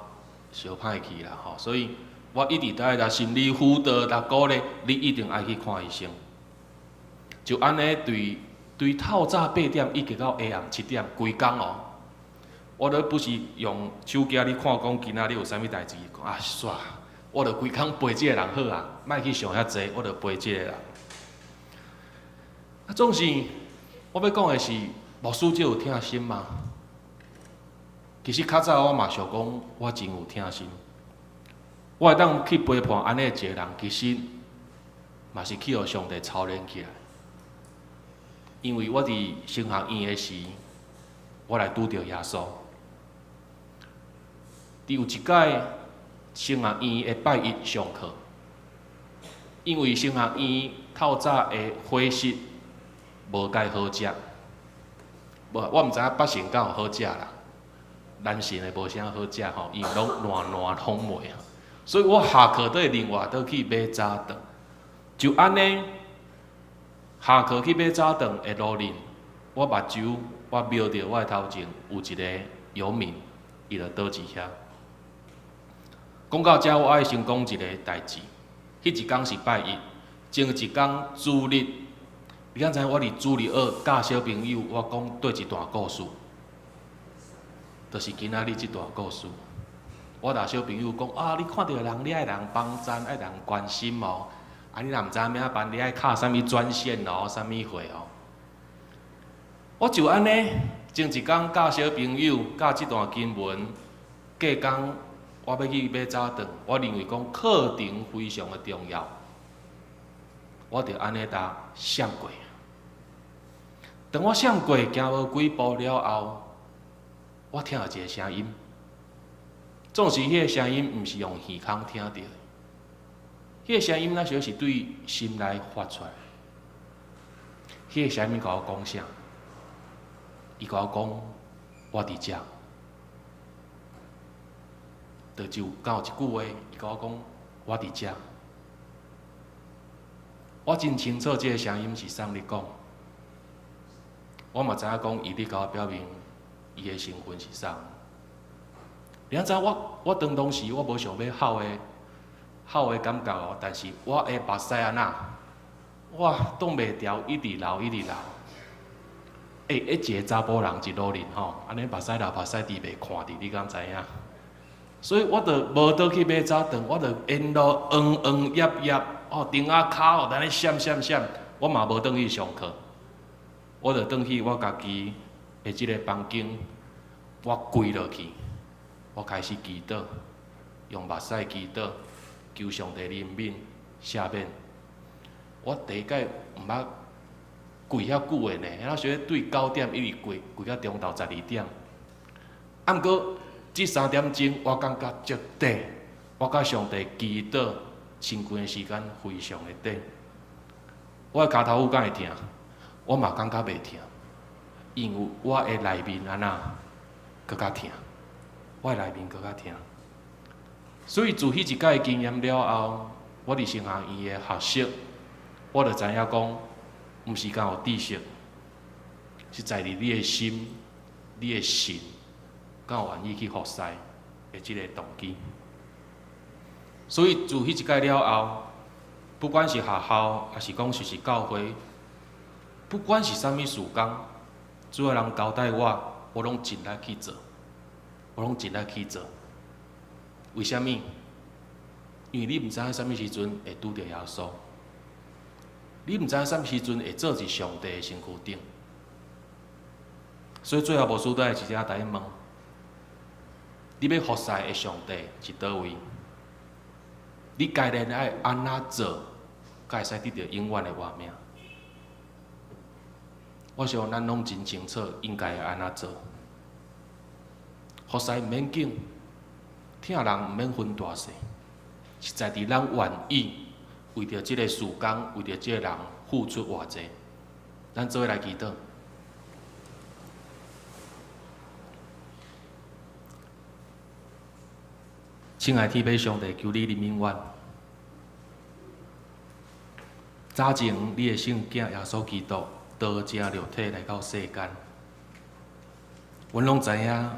相歹去啦，吼。所以我一直都愛來心理輔導，來鼓勵你一定愛去看醫生。就按呢，對對透早8點一直到下暗7點，規工哦。我都不是用手機咧看講今仔日有啥物代誌，講啊煞，我就規工陪這個人好啊，莫去想遐濟，我就陪這個人。啊，總是我欲講的是，牧師這有疼心嗎？其實較早我嘛想講，我真有疼心。我會當去陪伴按呢一個人，其實嘛是去予上帝操練起來。因為我佇神學院的時，我來拄著耶穌。佇有一擺神學院的拜一上課，因為神學院透早的伙食無蓋好食，無我毋知影北神敢有好食啦，南神的無啥好食吼，因為攏爛爛攏賣啊。所以我下課都會另外倒去買早頓，就按呢，下課去買早頓的路面，我目睭我瞄著我的頭前有一個遊民，伊就倒佇遐。講到遮，我愛先講一個代誌。彼一工是拜一，前一工主日，你敢知影我佇主日學教小朋友，我講佗一段故事，就是今仔日這段故事。我共小朋友講啊，你看著人，你愛人幫贊，愛人關心哦。啊，你若毋知影欲按怎辦，你愛敲啥物專線哦，啥物貨哦。我就按呢，前一工教小朋友教這段經文，隔工我欲去買早頓，我認為講課程非常的重要，我就按呢搭閃過。當我閃過行無幾步了後，我聽著一个聲音，總是彼个聲音毋是用耳孔聽著的，彼个聲音若像是對心內發出來。彼个聲音共我講啥？伊共我講，我佇遮。就敢有一句話，伊共我講，我佇遮。我真清楚，這个聲音是啥咧講。我嘛知影講，伊咧共我表明伊的身份是啥。你知我我當當時我無想欲哭的哭的感覺哦，但是我的目屎按怎，我擋袂牢，一直流一直流。欸，彼一个查埔人一路面吼，按呢目屎流目屎滴袂看著，你敢知影？所以我就無倒去買早頓，我就沿路黃黃葉葉，哦，釘仔跤哦，按呢閃閃閃，我嘛無轉去上課，我就轉去我家己的這个房間，我跪落去，我開始祈禱，用目屎祈禱，求上帝憐憫、赦免。我第一擺毋捌跪遐久的呢，那時對9點一直跪，跪到中晝12點。啊，毋過這3點鐘我感覺足短，我佮上帝祈禱親近的時間非常的短。我的跤頭趺敢會疼？我嘛感覺袂疼，因為我的內面按怎閣較疼，我的內面閣較疼。所以自彼一擺經驗了後，我佇神學院的學習，我就知影講，毋是敢有知識，是在佇你的心、你的神，敢有願意去服侍的這个動機。所以自彼一擺了後，不管是學校，抑是講是教會，不管是啥物事工，主的人交代我，我攏盡力去做，我攏盡力去做。為啥物？因為你毋知影啥物時陣會拄著耶穌，你毋知影啥物時陣會坐佇上帝的身軀頂。所以最後牧師都會直接共你問：你欲服侍的上帝佇佗位？你家己愛按怎做，才會使得著永遠的活命？我想咱攏真清楚，應該按怎做。服侍毋免緊，疼人毋免分大細，實在佇咱願意為著這个事工，為著這个人付出偌濟，咱做伙來祈禱。親愛的天父上帝，求你憐憫阮。早前你的聖囝耶穌基督道成肉體來到世間，阮攏知影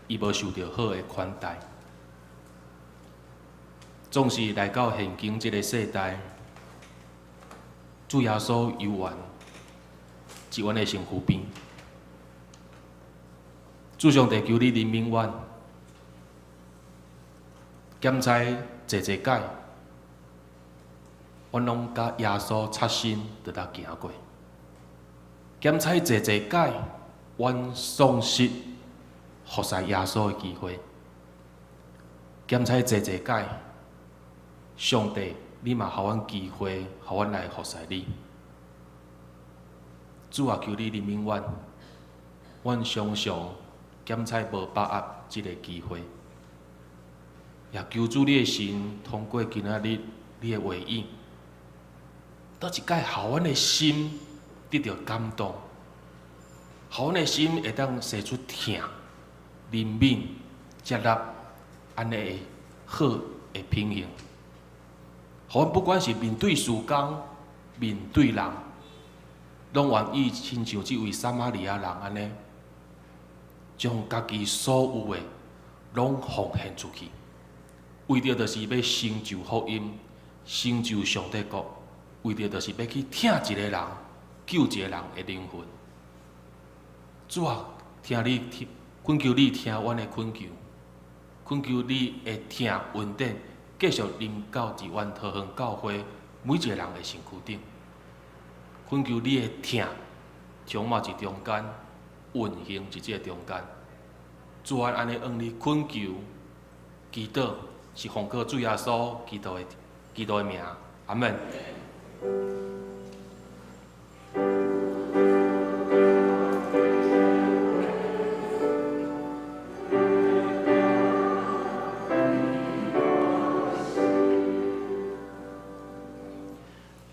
伊無受著好的款待，總是來到現今這個世代，主耶穌猶原佇阮的身軀邊。主上帝，求你憐憫阮，檢查濟濟擺，阮攏佮耶穌擦身就當行過。檢查濟濟擺，阮喪失服侍耶穌的機會。檢查濟濟擺，上帝，你嘛予阮機會，予阮來服侍你。主啊，求你憐憫阮，阮常常檢查無把握這个機會。也求主你的神通過今仔日你的話語，倒一擺予阮的心得著感動，予阮的心會當生出疼、憐憫、接納，按呢的好的品行。予阮不管是面對事工、面對人，攏願意親像這位撒瑪利亞人按呢，將家己所有的攏奉獻出去。為著就是欲成就福音，成就上帝國，為著就是欲去疼一個人，救一個人的靈魂。主啊，聽你聽，懇求你聽阮的懇求，懇求你的疼恩典繼續臨到佇阮桃園教會每一个人的身軀頂。懇求你的疼充滿佇中間，運行佇這个中間。主啊，按呢向你懇求，祈禱是奉靠主耶穌基督的名，阿們。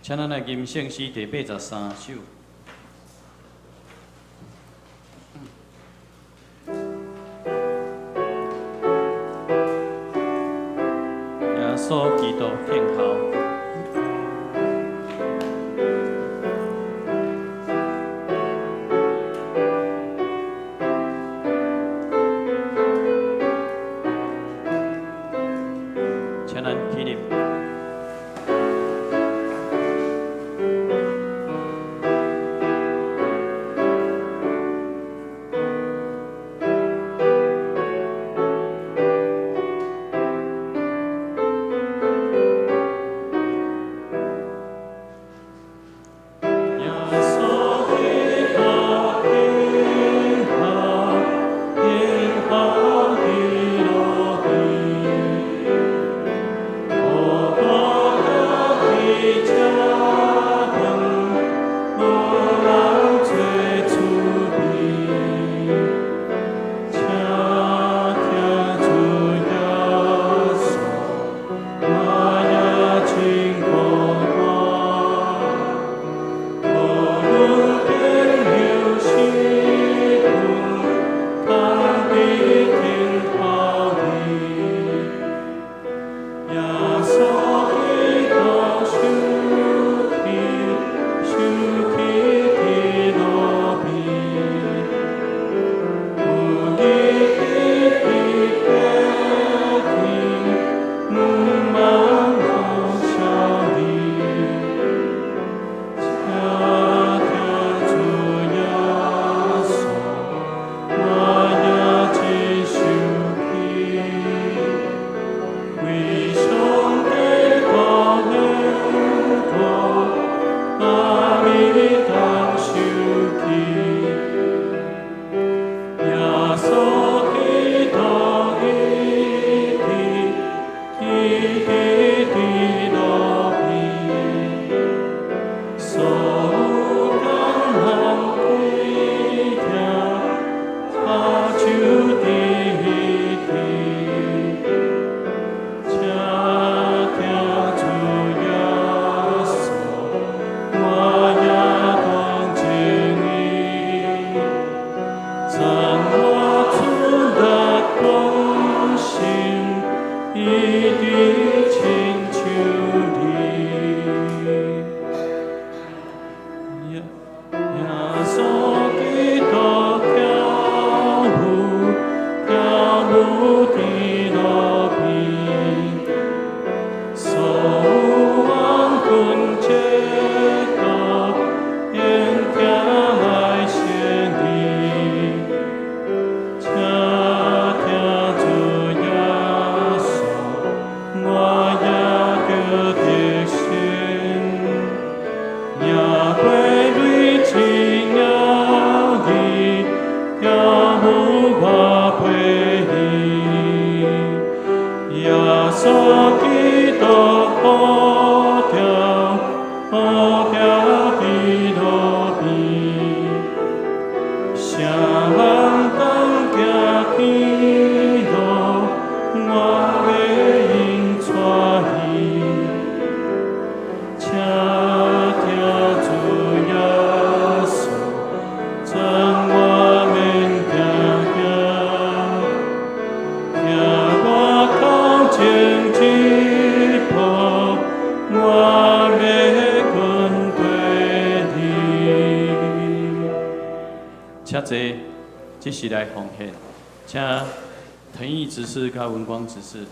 請咱來吟聖詩第83首。耶穌基督天后。請咱起立。耶穌基督天后，天后的路邊，孤單的吃飯，無人做厝邊，請聽主耶穌，我也真孤單。無論變有時陣，通佇天後裡，耶穌基督受氣，受氣佇路邊，有日佇白天，毋茫好笑你。請聽主耶穌，我也真受氣，為上帝大緣故，阿彌當受氣。耶穌基督一直一直佇路邊，所有艱難悲痛，跤手佇彼。請聽主耶穌，我也同情伊，讚我出力同心，一直親像你。耶穌基督跳舞，跳舞佇路邊，所有冤魂折墮，用疼來獻你。請聽主耶穌，我也得得勝。也過累親愛你，跳舞我陪你。耶穌基督好跳，好跳佇路邊，啥人當行天路，我欲用帶伊。請聽主耶穌，讚我免驚驚，行我頭前一步，我欲跟隨你。請坐，這是來奉獻，請騰義執事佮文光執事。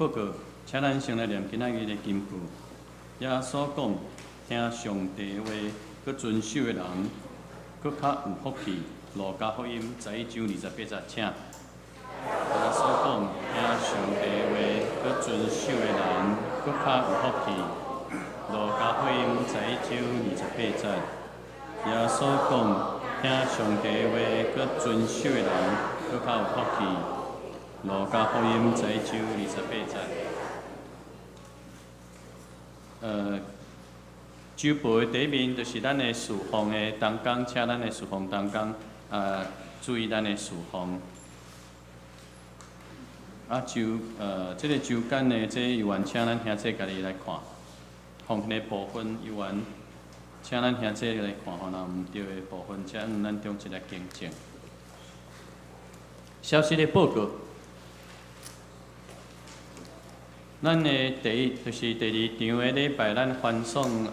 報告，請咱先來念今仔日的金句。耶穌講：聽上帝話，閣遵守的人，閣較有福氣。路加福音11章28節，請。耶穌講：聽上帝話，閣遵守的人，閣較有福氣。路加福音11章28節。耶穌講：聽上帝話，閣遵守的人，閣較有福氣。路加福音11章28節。酒杯的底面就是咱的事奉的同工，請咱的事奉同工注意咱的事奉。啊，周這个周間的這遊園，請咱兄弟家己來看，奉獻的部分遊園，請咱兄弟來看，吼，若毋對的部分，請咱中一來更正。消息的報告。咱的第一就是第二場的禮拜，咱歡送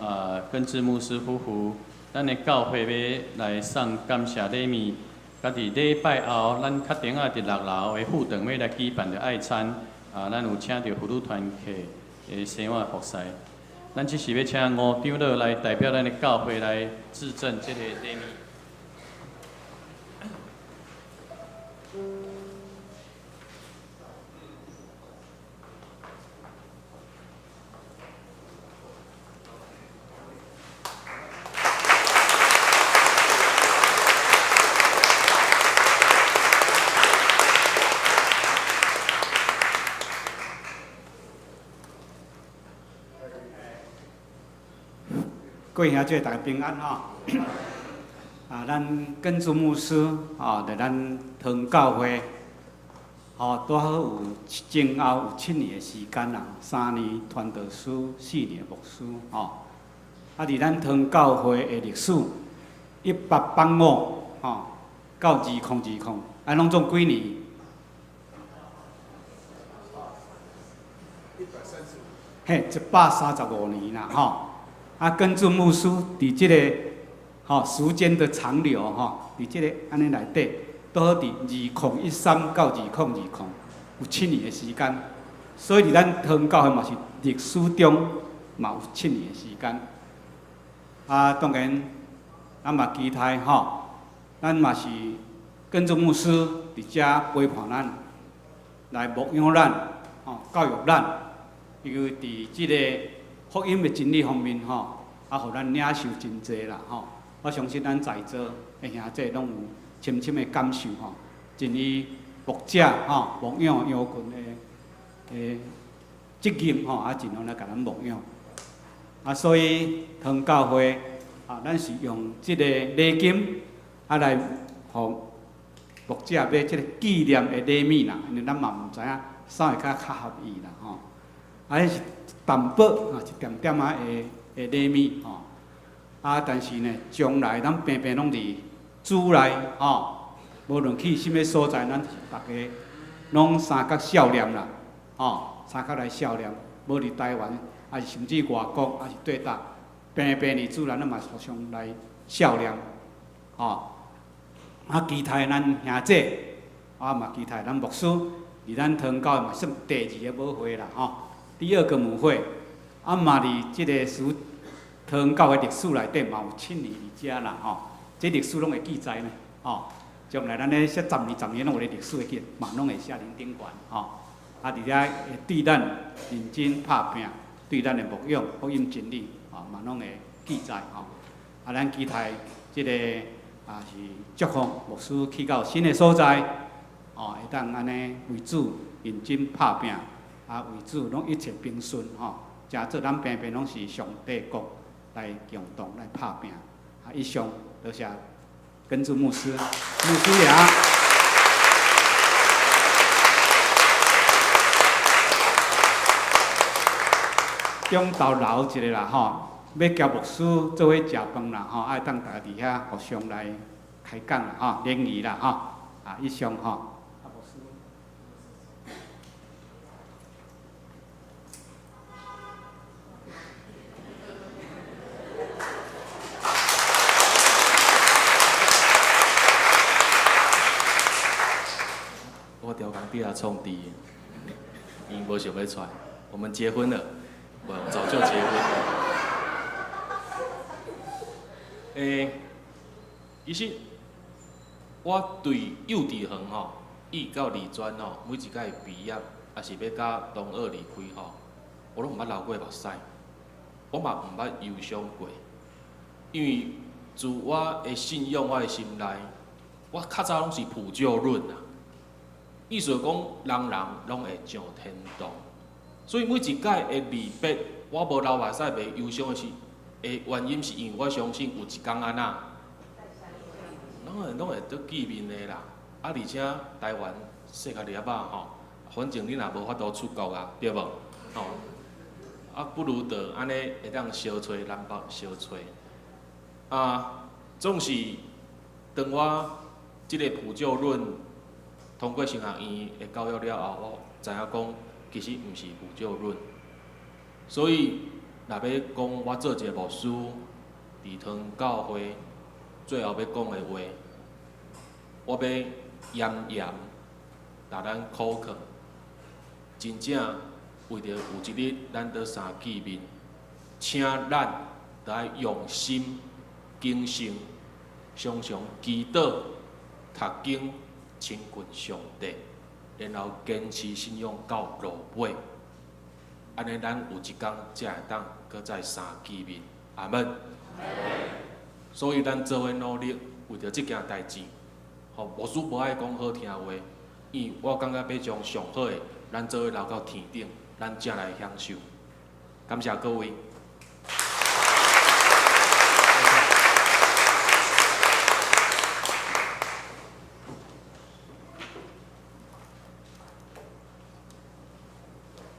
根治牧師夫婦，咱的教會欲來送感謝禮物。佮佇禮拜後，咱確定啊佇六樓的副堂欲來舉辦著愛餐，咱有請著婦女團契的生活服侍。咱這時欲請吳長老來代表咱的教會來致贈這个禮物。各位兄弟，大家平安吼！咱根主牧師吼，佇咱唐教會吼，拄好有前後有7年的時間啦，3年傳道師，4年牧師吼。佇咱唐教會的歷史，1885吼到2020，攏總幾年？嘿，135年啦吼。根主牧師佇這个吼時間的長流吼，佇這个按呢內底，拄好佇2013到2020，有七年的時間。所以佇咱唐教會嘛是歷史中嘛有七年的時間。當然，咱嘛期待吼，咱嘛是根主牧師佇遮陪伴咱，來牧養咱，吼教育咱，因為佇這个福音的真理方面吼，予咱領受真濟啦吼。我相信咱在座的兄弟攏有深深的感受吼，盡伊牧者吼牧養羊群的責任吼，盡量來共咱牧養。所以唐教會咱是用這个禮金來予牧者買這个紀念的禮物啦，因為咱嘛毋知影啥會較較合意啦吼。彼是淡薄一點點仔的禮物吼。但是呢，將來咱平平攏佇主內吼，無論去啥物所在，咱是逐家攏相佮笑臉啦，吼，相佮來笑臉。無佇台灣，抑是甚至外國，抑是對佗，平平佇主內，咱嘛互相來笑臉，吼。期待咱兄弟，嘛期待咱牧師，佇咱唐教嘛算第二个母會啦，吼。第二個母會，嘛佇這个史唐教的歷史內底嘛有七年佇遮啦，吼。這歷史攏會記載呢，吼。將來咱咧寫十年、十年攏有咧歷史會記，嘛攏會寫恁頂懸，吼。佇遮會對咱認真拍拚，對咱的牧養、福音真理，吼嘛攏會記載，吼。咱期待這个是祝福牧師去到新的所在，吼，會當按呢為主認真拍拚。為主攏一切平順吼，誠做咱平平攏是上帝國來共同來拍拚。以上多謝根主牧師，牧師爺。中晝留一个啦吼，欲交牧師做伙食飯啦吼，愛當大家佇遐互相來開講啦吼，聯誼啦吼。以上吼。我調工底下創治。伊無想欲娶，我們結婚了，我早就結婚了。其實我對幼稚園吼，一到二專吼，每一屆畢業，抑是欲佮同學離開吼，我攏毋捌流過目屎，我嘛毋捌憂傷過，因為自我的信仰，我的心內，我較早攏是普救論啊，意思講人人攏會上天堂，所以每一屆的離別，我無流目屎袂憂傷的是，的原因是因為我相信有一天按怎，攏會閣見面的啦。啊，而且台灣細較粒仔吼，反正你若無法度出國啊，對無？吼，啊，不如就按呢會當相揣南北相揣。啊，總是當我這个普救論通過神學院的教育了後，我知影講其實毋是普救論。所以，若欲講我做一个牧師，佇堂教會最後欲講的話，我欲嚴嚴共咱苦勸，真正為著有一日咱閣相見面，請咱著愛用心謹慎，常常祈禱、讀經、親近上帝，然後堅持信仰到落尾。按呢，咱有一工才會當閣再相見面。阿門。所以咱做伙努力，為著這件代誌，吼，牧師無愛講好聽話，因為我感覺欲將上好的，咱做伙留到天頂，咱才來享受。感謝各位。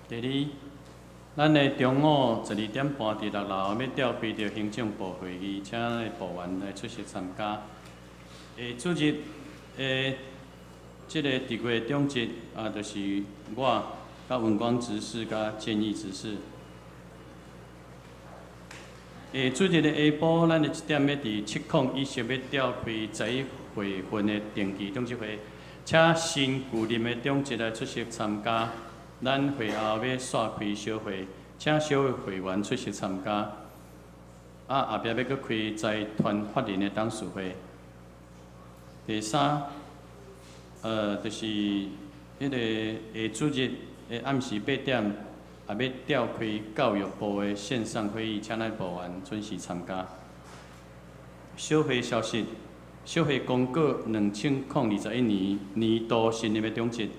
第二，咱的中午12點半佇六樓欲召開著行政部會議，請咱的部員來出席參加。下主日的這个特會長執啊，就是我、佮文光執事、佮建議執事。下主日的下晡，咱的一點欲佇701室欲召開11月份的定期長執會，請新舊任的長執來出席參加。咱會後欲煞開小會，請小會會員出席參加。啊，後壁欲閣開財團法人的董事會。第三，就是彼个下主日的暗時8點，也欲召開教育部的線上會議，請咱部員準時參加。小會消息，小會公告2021年年度新任的長執。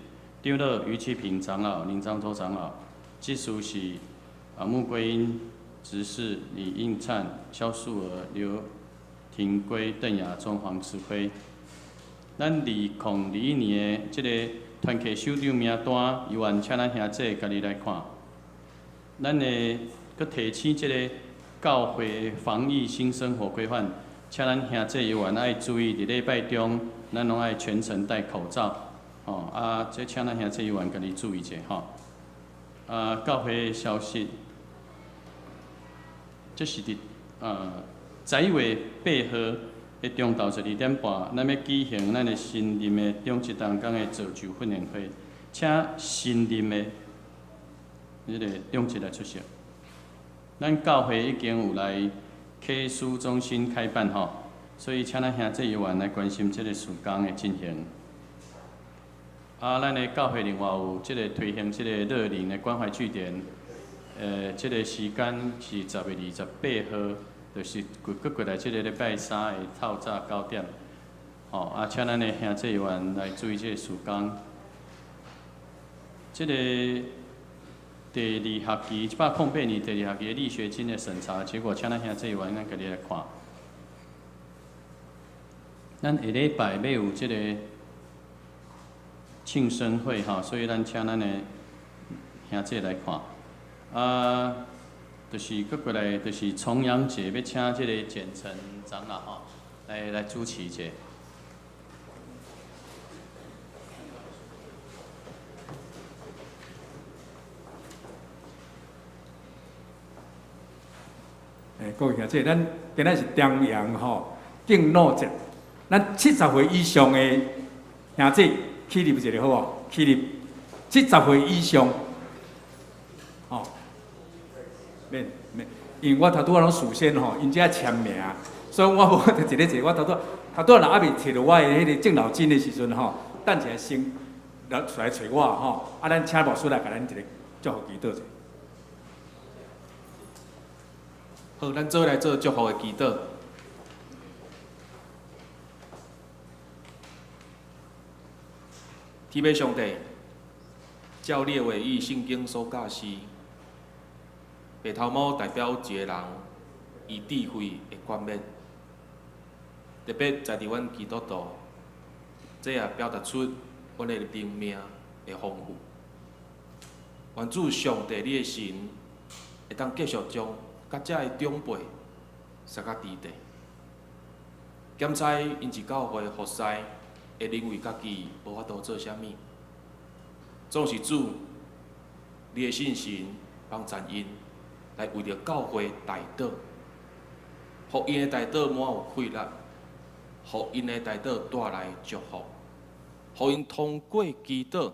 長老余啟平長老、林漳洲長老，執事是穆桂英執事李應燦、蕭素娥、劉廷圭、鄧亞中、黃慈輝。咱2021年的這个團契首長名單，猶原請咱兄弟家己來看。咱的閣提醒這个教會防疫新生活規範，請咱兄弟猶原愛注意，佇禮拜中，咱攏愛全程戴口罩。吼，啊，這請咱兄弟猶原家己注意者吼。啊，教會消息，這是佇11月8號的中晝12點半，咱欲舉行咱的新任的長執同工的造就訓練會，請新任的彼个長執來出席。咱教會已經有來啟思中心開辦吼，所以請咱兄弟猶原來關心這个事工的進行。啊，咱的教會另外有這个推行這个樂齡的關懷據點，這个時間是10月28號，就是過來這个禮拜三的透早9點。吼，啊，請咱的兄弟員來注意這个事工。這个第二學期108年第二學期的勵學金的審查結果，請咱兄弟員咱家己來看。咱下禮拜欲有這个慶生會吼，所以咱請咱的兄弟來看。啊，就是閣過來，就是重陽節欲請這个簡成長老吼，來主持者。各位兄弟，咱今仔是重陽吼，敬老節，咱70歲以上的兄弟起立一下好無？起立，70歲以上，免免，因為我頭拄仔攏事先吼，𪜶遮簽名，所以我無就一个一個，我頭拄頭拄仔若猶未揣著我的彼個敬老金的時陣吼，等一下先來出來揣我吼，啊，咱請牧師來共咱一个祝福祈禱者。好，咱做來做祝福的祈禱。天父上帝，照你的話語，聖經所教示，白頭毛代表一个人伊智慧的冠冕，特別在佇阮基督徒，這也表達出阮的靈命的豐富。願主上帝你的神會當繼續將佮遮的長輩捒甲佇地，檢查𪜶佇教會服侍，會認為家己無法度做啥物，總是主你的信心幫助𪜶來為著教會代禱，予𪜶的代禱滿有氣力，予𪜶的代禱帶來祝福，予𪜶通過祈禱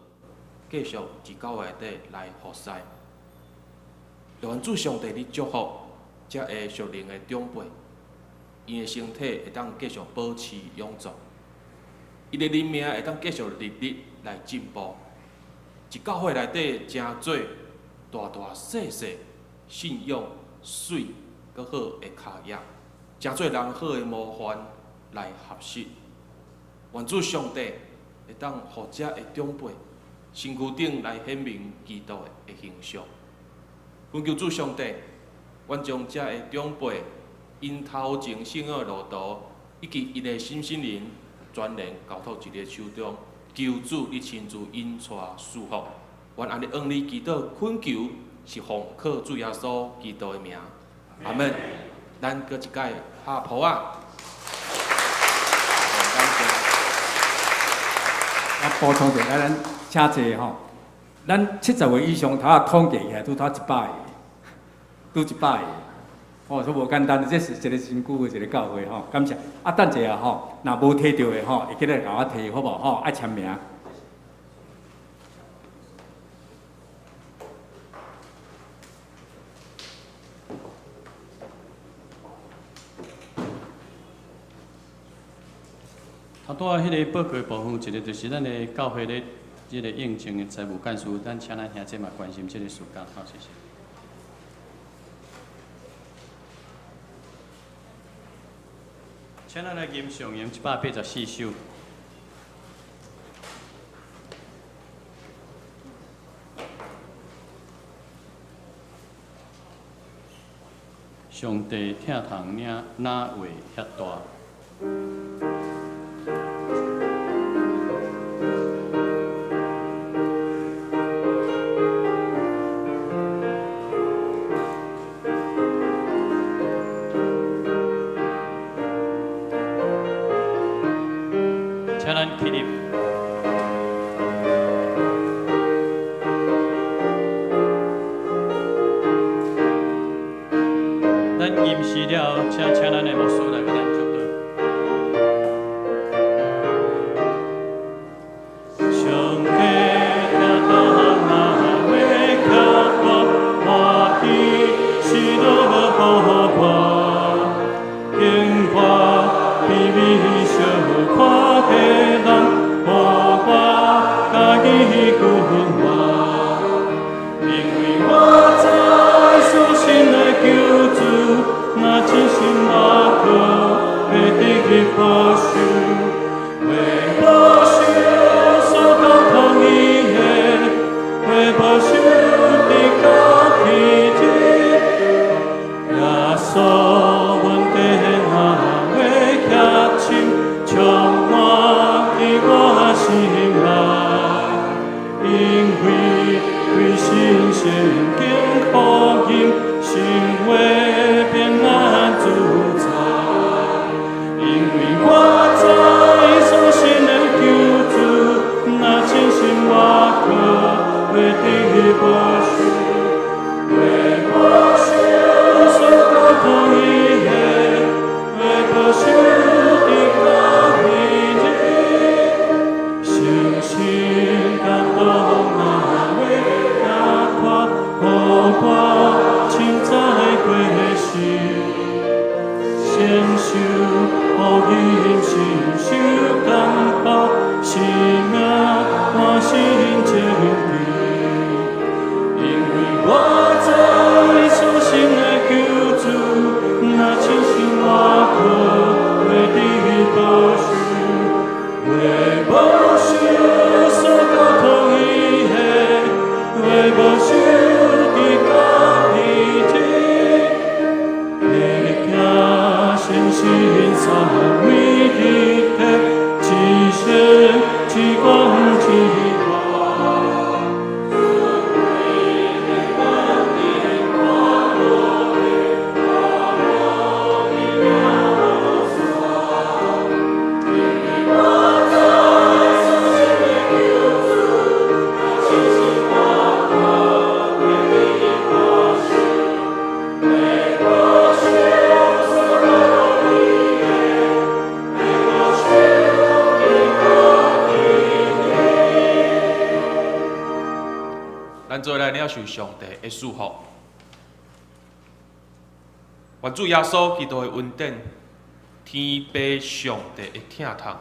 繼續佇教會內底來服侍。願主上帝你祝福遮个屬靈的長輩，𪜶的身體會當繼續保持勇壯，伊的靈命會當繼續日日來進步。佇教會內底成做大大細細信仰媠閣好的跤印，成做人好的模範來學習。願主上帝會當予遮个長輩身軀頂來顯明基督的形象。懇求主上帝，阮將遮個長輩𪜶頭前信仰的路途，以及𪜶的心身靈，全然交託佇你的手中。求主你親自引帶賜福。阮按呢向你祈禱懇求，是奉靠主耶穌基督的名。阿們。咱閣一擺拍噗仔。感謝。我補充一下，咱請坐吼。咱70歲以上，頭仔統計起來，拄拄100個，拄100個，吼，說無簡單，這是一个真久的一个教會吼，感謝。啊，等一下吼，若無提著的吼，會記得來共我提，好無吼？愛簽名。頭拄仔彼个報告的部分，一个就是咱的教會咧，這个應徵的財務幹事，咱請咱兄弟嘛關心這个事工，好，謝謝。請咱來吟誦吟184首。上帝疼痛領哪會遐大？請咱起立。咱吟詩了，請請咱的牧師來給咱祝禱。上帝疼痛哪會較大，歡喜喜樂予我，經我卑微小看的人，予我家己君王，因為我知所信的救主，若真心倚靠，會得日保守，會保守所交託伊的，會保守直到彼日。耶穌，阮的哪會遐深，充滿佇我心內，因為歸信聖經福音，心會平安自在。因為我知所信的救主，若真心倚靠，會得保守，會保守所交託伊的，會保守直到彼日。誠心感動哪會遐闊，予我咱做來領受上帝的祝福。願主耶穌基督的恩典、天父上帝的疼痛，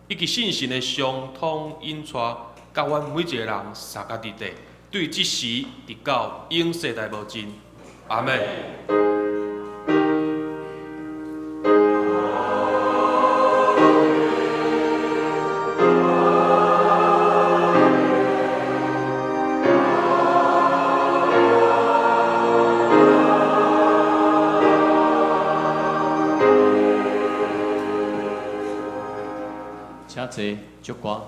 以及聖神的相通引帶，佮阮每一个人相佮佇底，對這時直到永世代無盡。阿們。請坐，祝歌。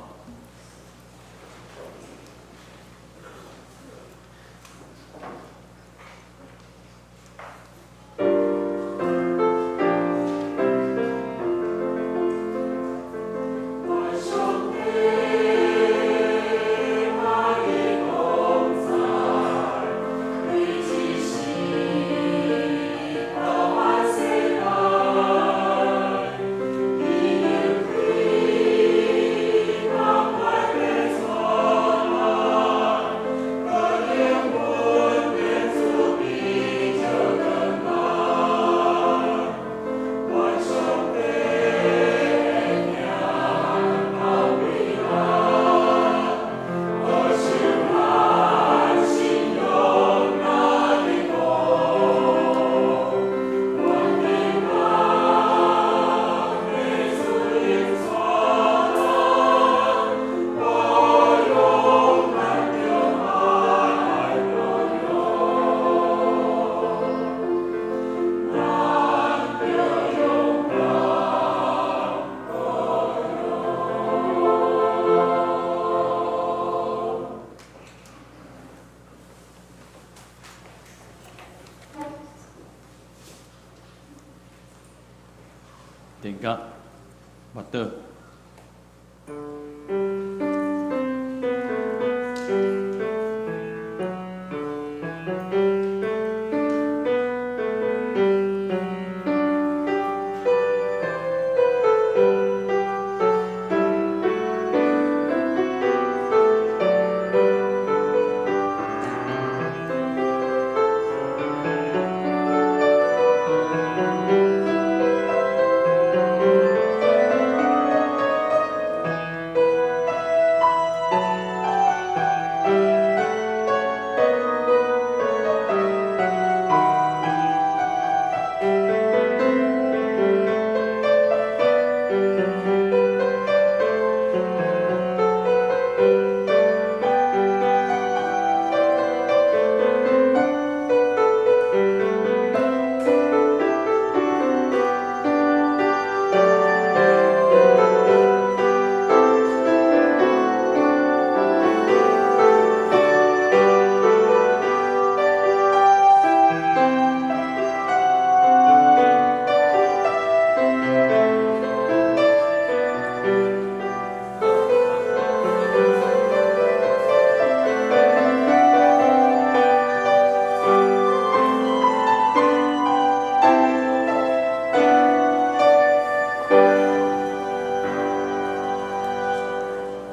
電甲默禱。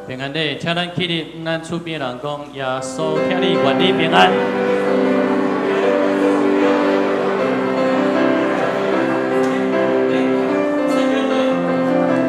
平安禮，請咱起立，咱厝邊人講，耶穌疼你，願你平安。